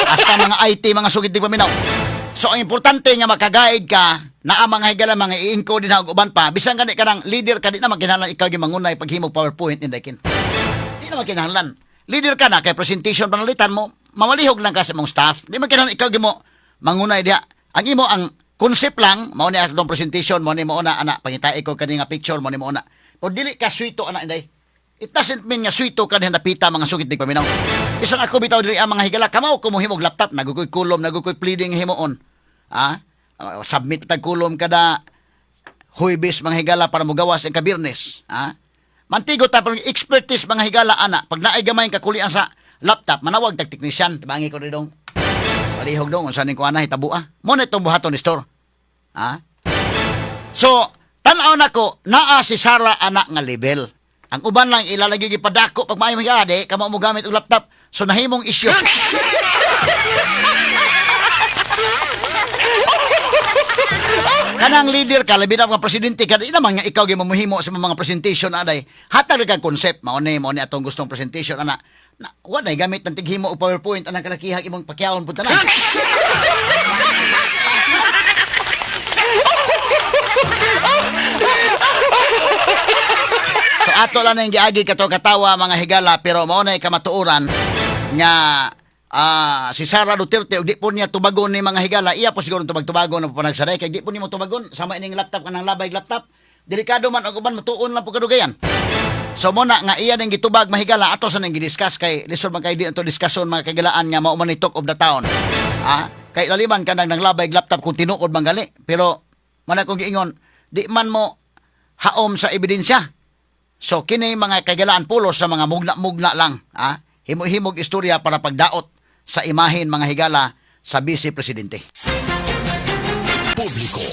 Hasta mga IT, mga sugid di paminaw. So ang importante nga makaguide ka naa mga higala mga i-encode din og uban pa bisan gani ka ng leader ka, di na makinahanglan ikaw gyud mangunay paghimog PowerPoint inday kin. Di na makinahanglan. Leader ka na kay presentation panalitan mo, mamalihog lang ka sa imong staff. Di makinahanglan ikaw gyud mo mangunay diha. Ang imo ang concept lang, mao ni atong presentation, mao ni mo na ana, pangitai ko kani nga picture, mao ni mo na. O dili ka swito ana inday. It doesn't mean nga swito ka diha napita mga sugit di paminaw. Bisan ako bitaw dili ang mga higala kamao ko mohimog laptop, nagukoy kulom, nagukoy pleading himuon. Ah, submit tag kulom kada Huwebes mga higala para mogawas ang kabirnes. Ha? Mantigo ta pero expertise mga higala ana. Pag naay gamay kakulian sa laptop, manawag tag technician. Tabangi ko dong. Palihog dong unsa ning kuana hitabua. Mo na itong buhaton ni store. Ha? So, tan-aw nako naa si Sara anak nga level. Ang uban lang ilalagay gipadako pag maayo mga ade, kamo mo gamit og laptop. So nahimong issue. Kanang leader ka, labi na mga presidente ka, di naman nga ikaw gyud mamuhimo sa mga presentation aday. Hatag ra kag concept, mao ni atong gustong presentation ana. Na, wa nay gamit ng tighimo og PowerPoint anang kalakihag imong pakyawon pud tanan. So ato lang nang giagi kato katawa mga higala, pero mao na kamatuoran nga si Sara Duterte og di po niya tubagon ni mga higala, iya po siguro tubag-tubagon ang panagsaday kay di po nimo tubagon sama ining laptop kanang labay laptop, delikado man og uban mutuon lang po kadugayan. So mo na nga iya ning gitubag mahigala, ato sa nang gidiscuss kay lisod man kay di ato discussion mga kagilaan nga mao man ni talk of the town. Kay laliman kanang nanglabay laptop kung tinuod man gali, pero man akong giingon di man mo haom sa ebidensya. So kini mga kagalaan pulos sa mga mugna-mugna lang, ah, himo-himog istorya para pagdaot sa imahen mga higala sa vice presidente. Publiko.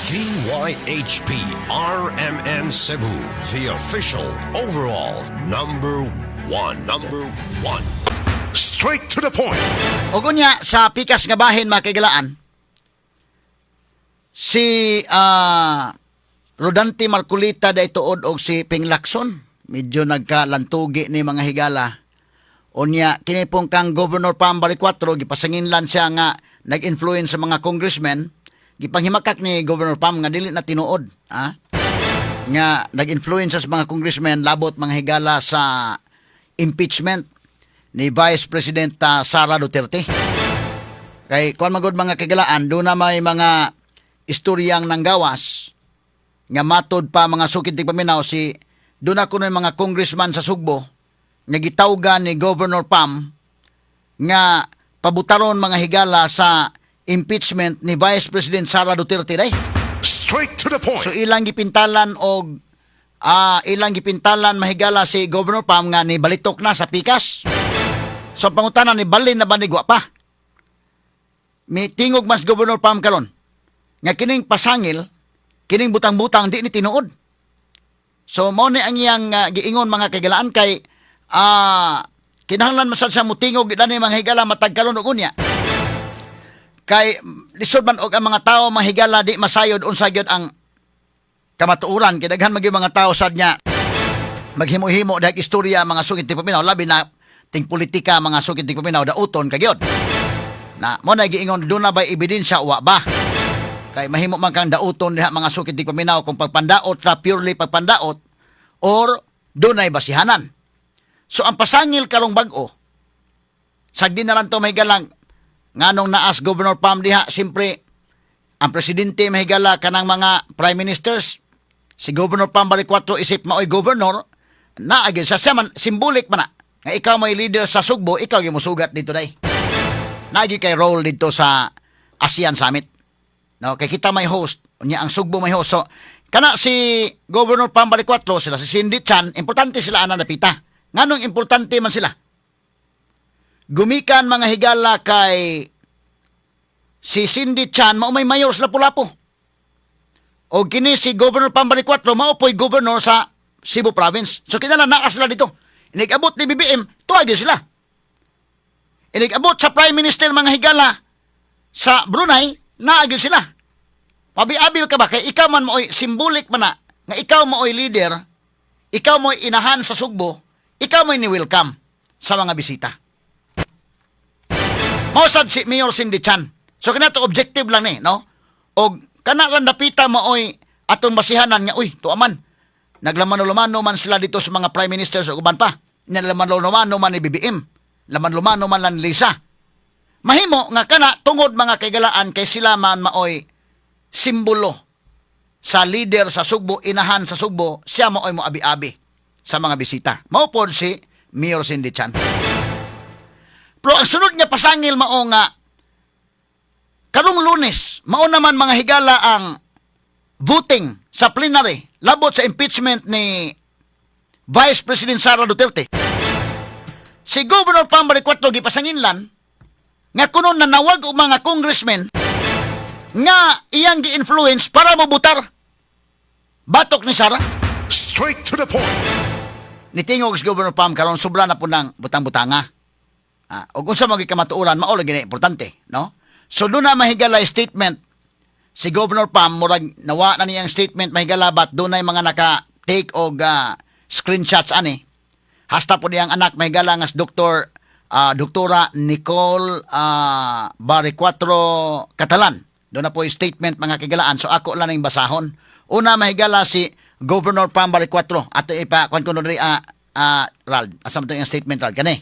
DYHP RMN Cebu, the official overall number one. Number one. Straight to the point. Ug unya sa pikas nga bahin mga kagalaan, si Rodante Marcolita day tuod og si Ping Lacson medyo nagkalantugi ni mga higala. Unya kini pong kang Governor Pam Baricuatro gipasanginlan siya nga nag-influence sa mga congressmen, gipanghimakak ni Governor Pam nga dili na tinuod nga nag-influence sa mga congressmen labot mga higala sa impeachment ni Vice President Sara Duterte. Kay kuan magod mga kagalaan, do na may mga istoryang nanggawas nga matod pa mga sukid ti paminaw si do na kuno mga congressman sa Sugbo nga gitawgan ni Governor Pam nga pabutaron mga higala sa impeachment ni Vice President Sara Duterte day. Straight to the point. So ilang gipintalan og ilang gipintalan mahigala si Governor Pam nga ni balitok na sa pikas. So ang pangutana ni balin na ba ni pa? Mi tingog mas Governor Pam karon nga kining pasangil, kining butang-butang di ni tinuod. So mao ni ang iyang giingon, mga kahigalaan, kay kinahanglan man sad siya mutingog ani, mga higala, matag karon ug unya. Kay lisod man og ang mga tao, mga higala, di masayod unsa gyud ang kamatuoran, kay daghan man gyud mga tao sad nya maghimo-himo dahil istorya, mga sukit tigpaminaw, labi na ting politika, mga sukit tigpaminaw, dauton ka gyud. Na mo na giingon, duna ba ebidensya, wa ba? Kay mahimo man kang dauton diha, mga sukit tigpaminaw, kung pagpandaot ra, purely pagpandaot, or dunay basihanan. So ang pasangil karong bag-o, sagdi na lang to may galang nganong naas Governor Pam diha, siyempre ang presidente, mahigala, kanang mga prime ministers, si Governor Pam Baricuatro isip maoy governor na gyud sa siya man, symbolic man na nga ikaw may leader sa Sugbo, ikaw yung musugat dito day. Naagi kay role dito sa ASEAN Summit. No, kay kita may host, unya ang Sugbo may host. So kana si Governor Pam Baricuatro, sila si Cindy Chan, importante sila ana napita. Nganong importante man sila? Gumikan, mga higala, kay si Cindy Chan mao may mayor sa Lapu-Lapu. O kini si Governor Pam Baricuatro mao po'y governor sa Cebu Province. So kinala naa sila dito. Inig-abot ni BBM, tuwa gyud sila. Inig-abot sa Prime Minister, mga higala, sa Brunei, naa gyud sila. Pabi-abi ka ba kay ikaw man maoy symbolic man na nga ikaw maoy leader, ikaw mo'y inahan sa Sugbo, ikaw mo'y ni-welcome sa mga bisita. Mao sad si Mayor Cindy Chan. So kinato objective lang ni, no? Og kana lang dapita maoy atong basihanan nga uy, tuwa man. Naglamano-lumano man sila dito sa mga prime ministers ug uban pa. Naglamano-lumano man ni BBM. Laman-lumano man lang ni Lisa. Mahimo nga kana tungod, mga kaigalaan, kay sila man maoy simbolo sa leader sa Sugbo, inahan sa Sugbo, siya maoy mo abi-abi sa mga bisita. Mao pod si Mayor Cindy Chan. Pero ang sunod nga pasangil mao nga karong Lunes, mao naman, mga higala, ang voting sa plenary labot sa impeachment ni Vice President Sara Duterte. Si Governor Pam Baricuatro gipasanginlan nga kuno nanawag og mga congressmen nga iyang gi-influence para mobutar batok ni Sara. Straight to the point. Nitingog si Governor Pam karon, sobra na po ng butang-butanga. Ah, ug unsa man gyud kamatuoran, mao lagi na importante, no? So doon na mahigala statement si Governor Pam, murag nawa na niyang statement, mahigala, but dunay mga naka-take og screenshots ani. Hasta po niyang anak, mahigala, nga si Dr. Doktora Nicole Baricuatro Catalan. Doon na po yung statement, mga kigalaan. So ako lang yung basahon. Una, mahigala, si Governor Pam Baricuatro. Ato ipa kwan ko diri, Rald. Asa man to yung statement, Rald? Kani.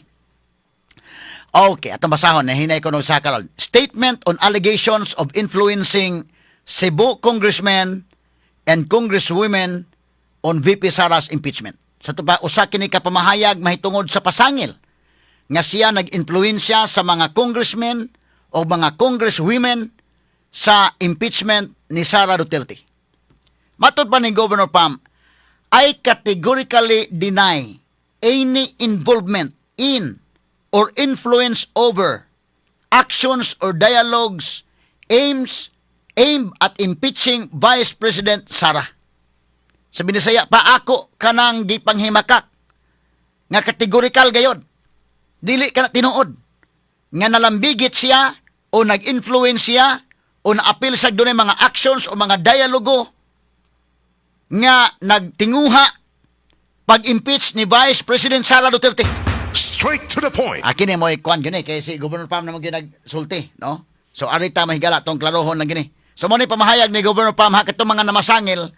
Okay, atong basahon, nahinay ko nung sa karon. Statement on allegations of influencing Cebu congressmen and congresswomen on VP Sara's impeachment. Sa to pa, usa kini ka pamahayag mahitungod sa pasangil nga siya nag-influensya sa mga congressmen o mga congresswomen sa impeachment ni Sara Duterte. Matod pa ni Governor Pam, "I categorically deny any involvement in or influence over actions or dialogues aimed at impeaching Vice President Sara." Sa Binisaya pa ako kanang gipanghimakak nga categorical gayod. Dili ka na tinuod nga nalambigit siya o nag-influence siya o naapil sa dunay mga actions o mga dialogo nga nagtinguha pag-impeach ni Vice President Sara Duterte. Straight to the point. Akin eh mo ikuan gini kay si Governor Pam naman gyud nagsulti, no? So arita, mahigala, tong klarohon lang gini. So mo ni pamahayag ni Governor Pam ha, katong mga namasangil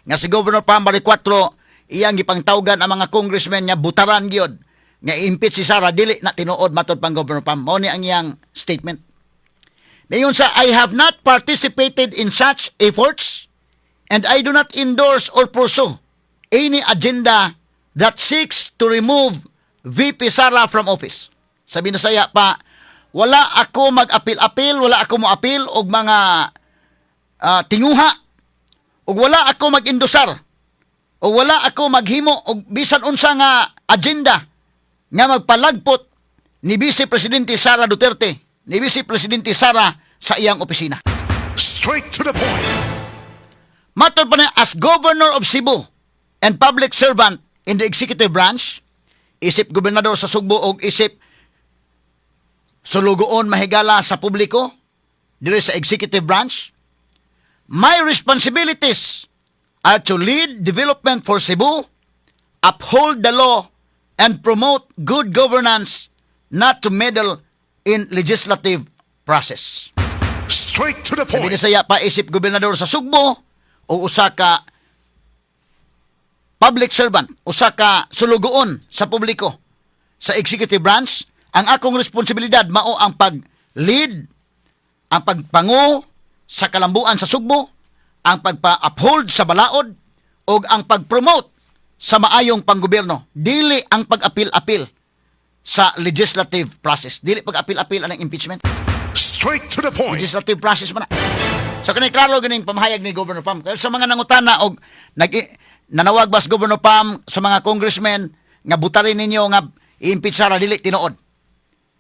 nga si Governor Pam Baricuatro iyang gipangtawgan ang mga congressmen nga butaran gyud nga impeach si Sara, dili na tinuod matod pang Governor Pam. Mao ni ang iyang statement. Dayon sa "I have not participated in such efforts and I do not endorse or pursue any agenda that seeks to remove VP Sara from office." Sabi na saya pa, wala ako mag-apil-apil, wala ako mo-apil og mga tinguha, ug wala ako mag-endosar, o wala ako maghimo og bisan unsa nga agenda nga magpalagpot ni Vice Presidente Sara Duterte, ni Vice Presidente Sara sa sa iyang opisina. Straight to the point. Matod pa niya, as governor of Cebu and public servant in the executive branch, isip gobernador sa Sugbo og isip sulugoon, mahigala, sa publiko diri sa executive branch, my responsibilities are to lead development for Cebu, uphold the law, and promote good governance, not to meddle in legislative process. Straight to the Sabi point. ni saya pa isip gobernador sa Sugbo o usa ka public servant, usa ka sulugoon sa publiko sa executive branch, ang akong responsibilidad mao ang pag-lead, ang pagpangu sa kalambuan sa Sugbo, ang pagpa-uphold sa balaod, ug ang pag-promote sa maayong panggobyerno. Dili ang pag-apil-apil sa legislative process. Dili pag-apil-apil ang impeachment. Straight to the point. Legislative process man na. So kani klaro ganing pamahayag ni Governor Pam. Kaya sa mga nangutana og nanawag ba si Governor Pam sa mga congressmen nga butarin ninyo nga i-impeach ra, dili tinuod.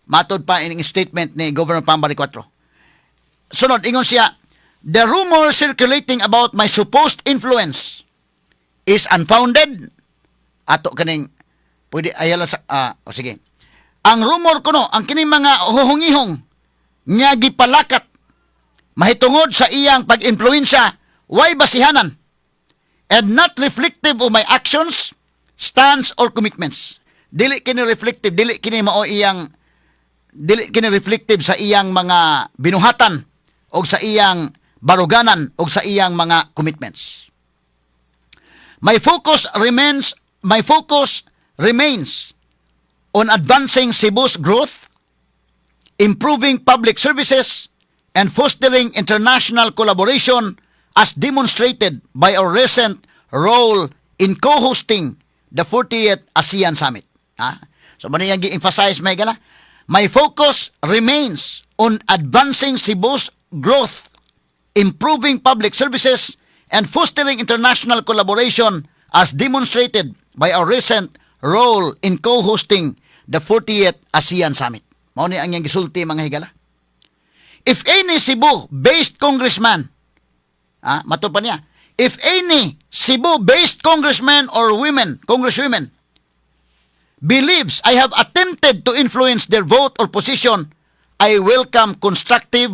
Matod pa ining statement ni Governor Pam Baricuatro. Sunod, ingon siya, "The rumor circulating about my supposed influence is unfounded." Ato kaning pwede ayala sa o sige. Ang rumor kuno, ang kining mga huhungihong nga gipalakat mahitungod sa iyang pag-impluwensya, way basihanan and not reflective of my actions, stance or commitments. Dili kini reflective, dili kini mao iyang, dili kini reflective sa iyang mga binuhatan o sa iyang baruganan o sa iyang mga commitments. My focus remains on advancing Cebu's growth, improving public services, and fostering international collaboration as demonstrated by our recent role in co-hosting the 40th ASEAN Summit. Ha? So, mao niyang gi-emphasize, may gala. My focus remains on advancing Cebu's growth, improving public services, and fostering international collaboration as demonstrated by our recent role in co-hosting the 40th ASEAN Summit. Mao ni ang iyang gisulti, mga higala. If any Cebu-based congressman, mato pa niya, if any Cebu-based congressman or women, congresswomen, believes I have attempted to influence their vote or position, I welcome constructive,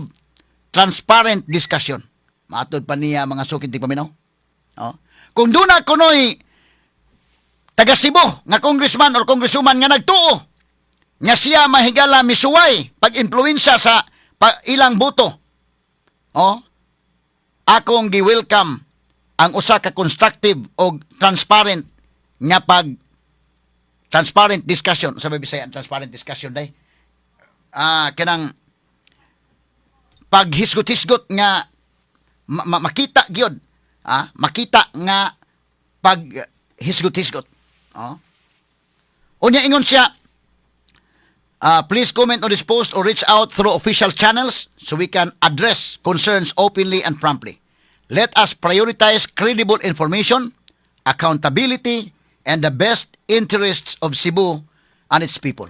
transparent discussion. Matod pa niya, mga suking tigpaminaw. Oh. Kung duna kunoy taga Cebu nga congressman or congresswoman nga nagtuo nga siya, mahigala, misuway pag-impluwensya sa ilang boto. Oh, akong gi-welcome ang usa ka constructive o transparent nga pag transparent discussion. Sa Bisaya transparent discussion day? Kanang paghisgot-hisgot nga makita gyud, makita nga pag hisgot-hisgot. Oh. Unya ingon siya, "Please comment on this post or reach out through official channels so we can address concerns openly and promptly. Let us prioritize credible information, accountability, and the best interests of Cebu and its people."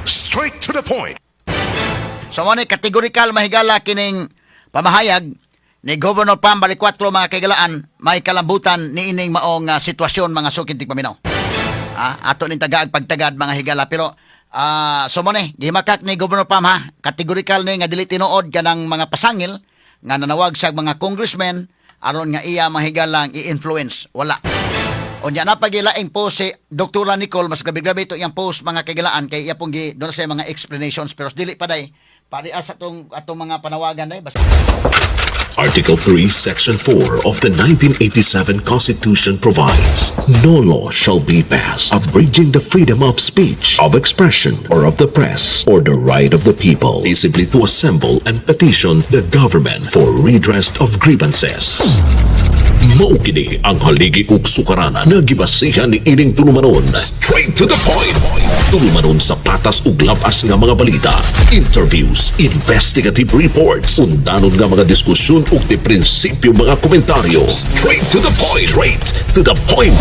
Straight to the point. So mo ni categorical, mahigala, kining pamahayag ni Governor Pam Balicuatro, mga kaigalaan, may kalambutan ni ining maong sitwasyon, mga suking tigpaminaw. Ato ning tagaag pagtagad, mga higala, pero so mo ni gimakak ni Governor Pam ha, categorical ni nga dili tinuod kanang mga pasangil nga nanawag siya mga congressmen aron nga iya, mahigalang, i-influence. Wala. Unya na pagilaing post si Dr. Nicole, mas grabe-grabe ito iyang post, mga kaigalaan, kay iya pong gi doon sa mga explanations, pero dili pa day pari sa atong mga panawagan day basta. Article 3, Section 4 of the 1987 Constitution provides, "No law shall be passed abridging the freedom of speech, of expression, or of the press, or the right of the people peaceably to assemble and petition the government for redress of grievances." Mao kini ang haligi ug sukaranan nga gibasihan ni ining tulumanon. Straight to the point. Tulumanon sa patas ug labas nga mga balita, interviews, investigative reports, undanon nga mga diskusyon ug di prinsipyo mga komentaryo. Straight to the point. Straight to the point.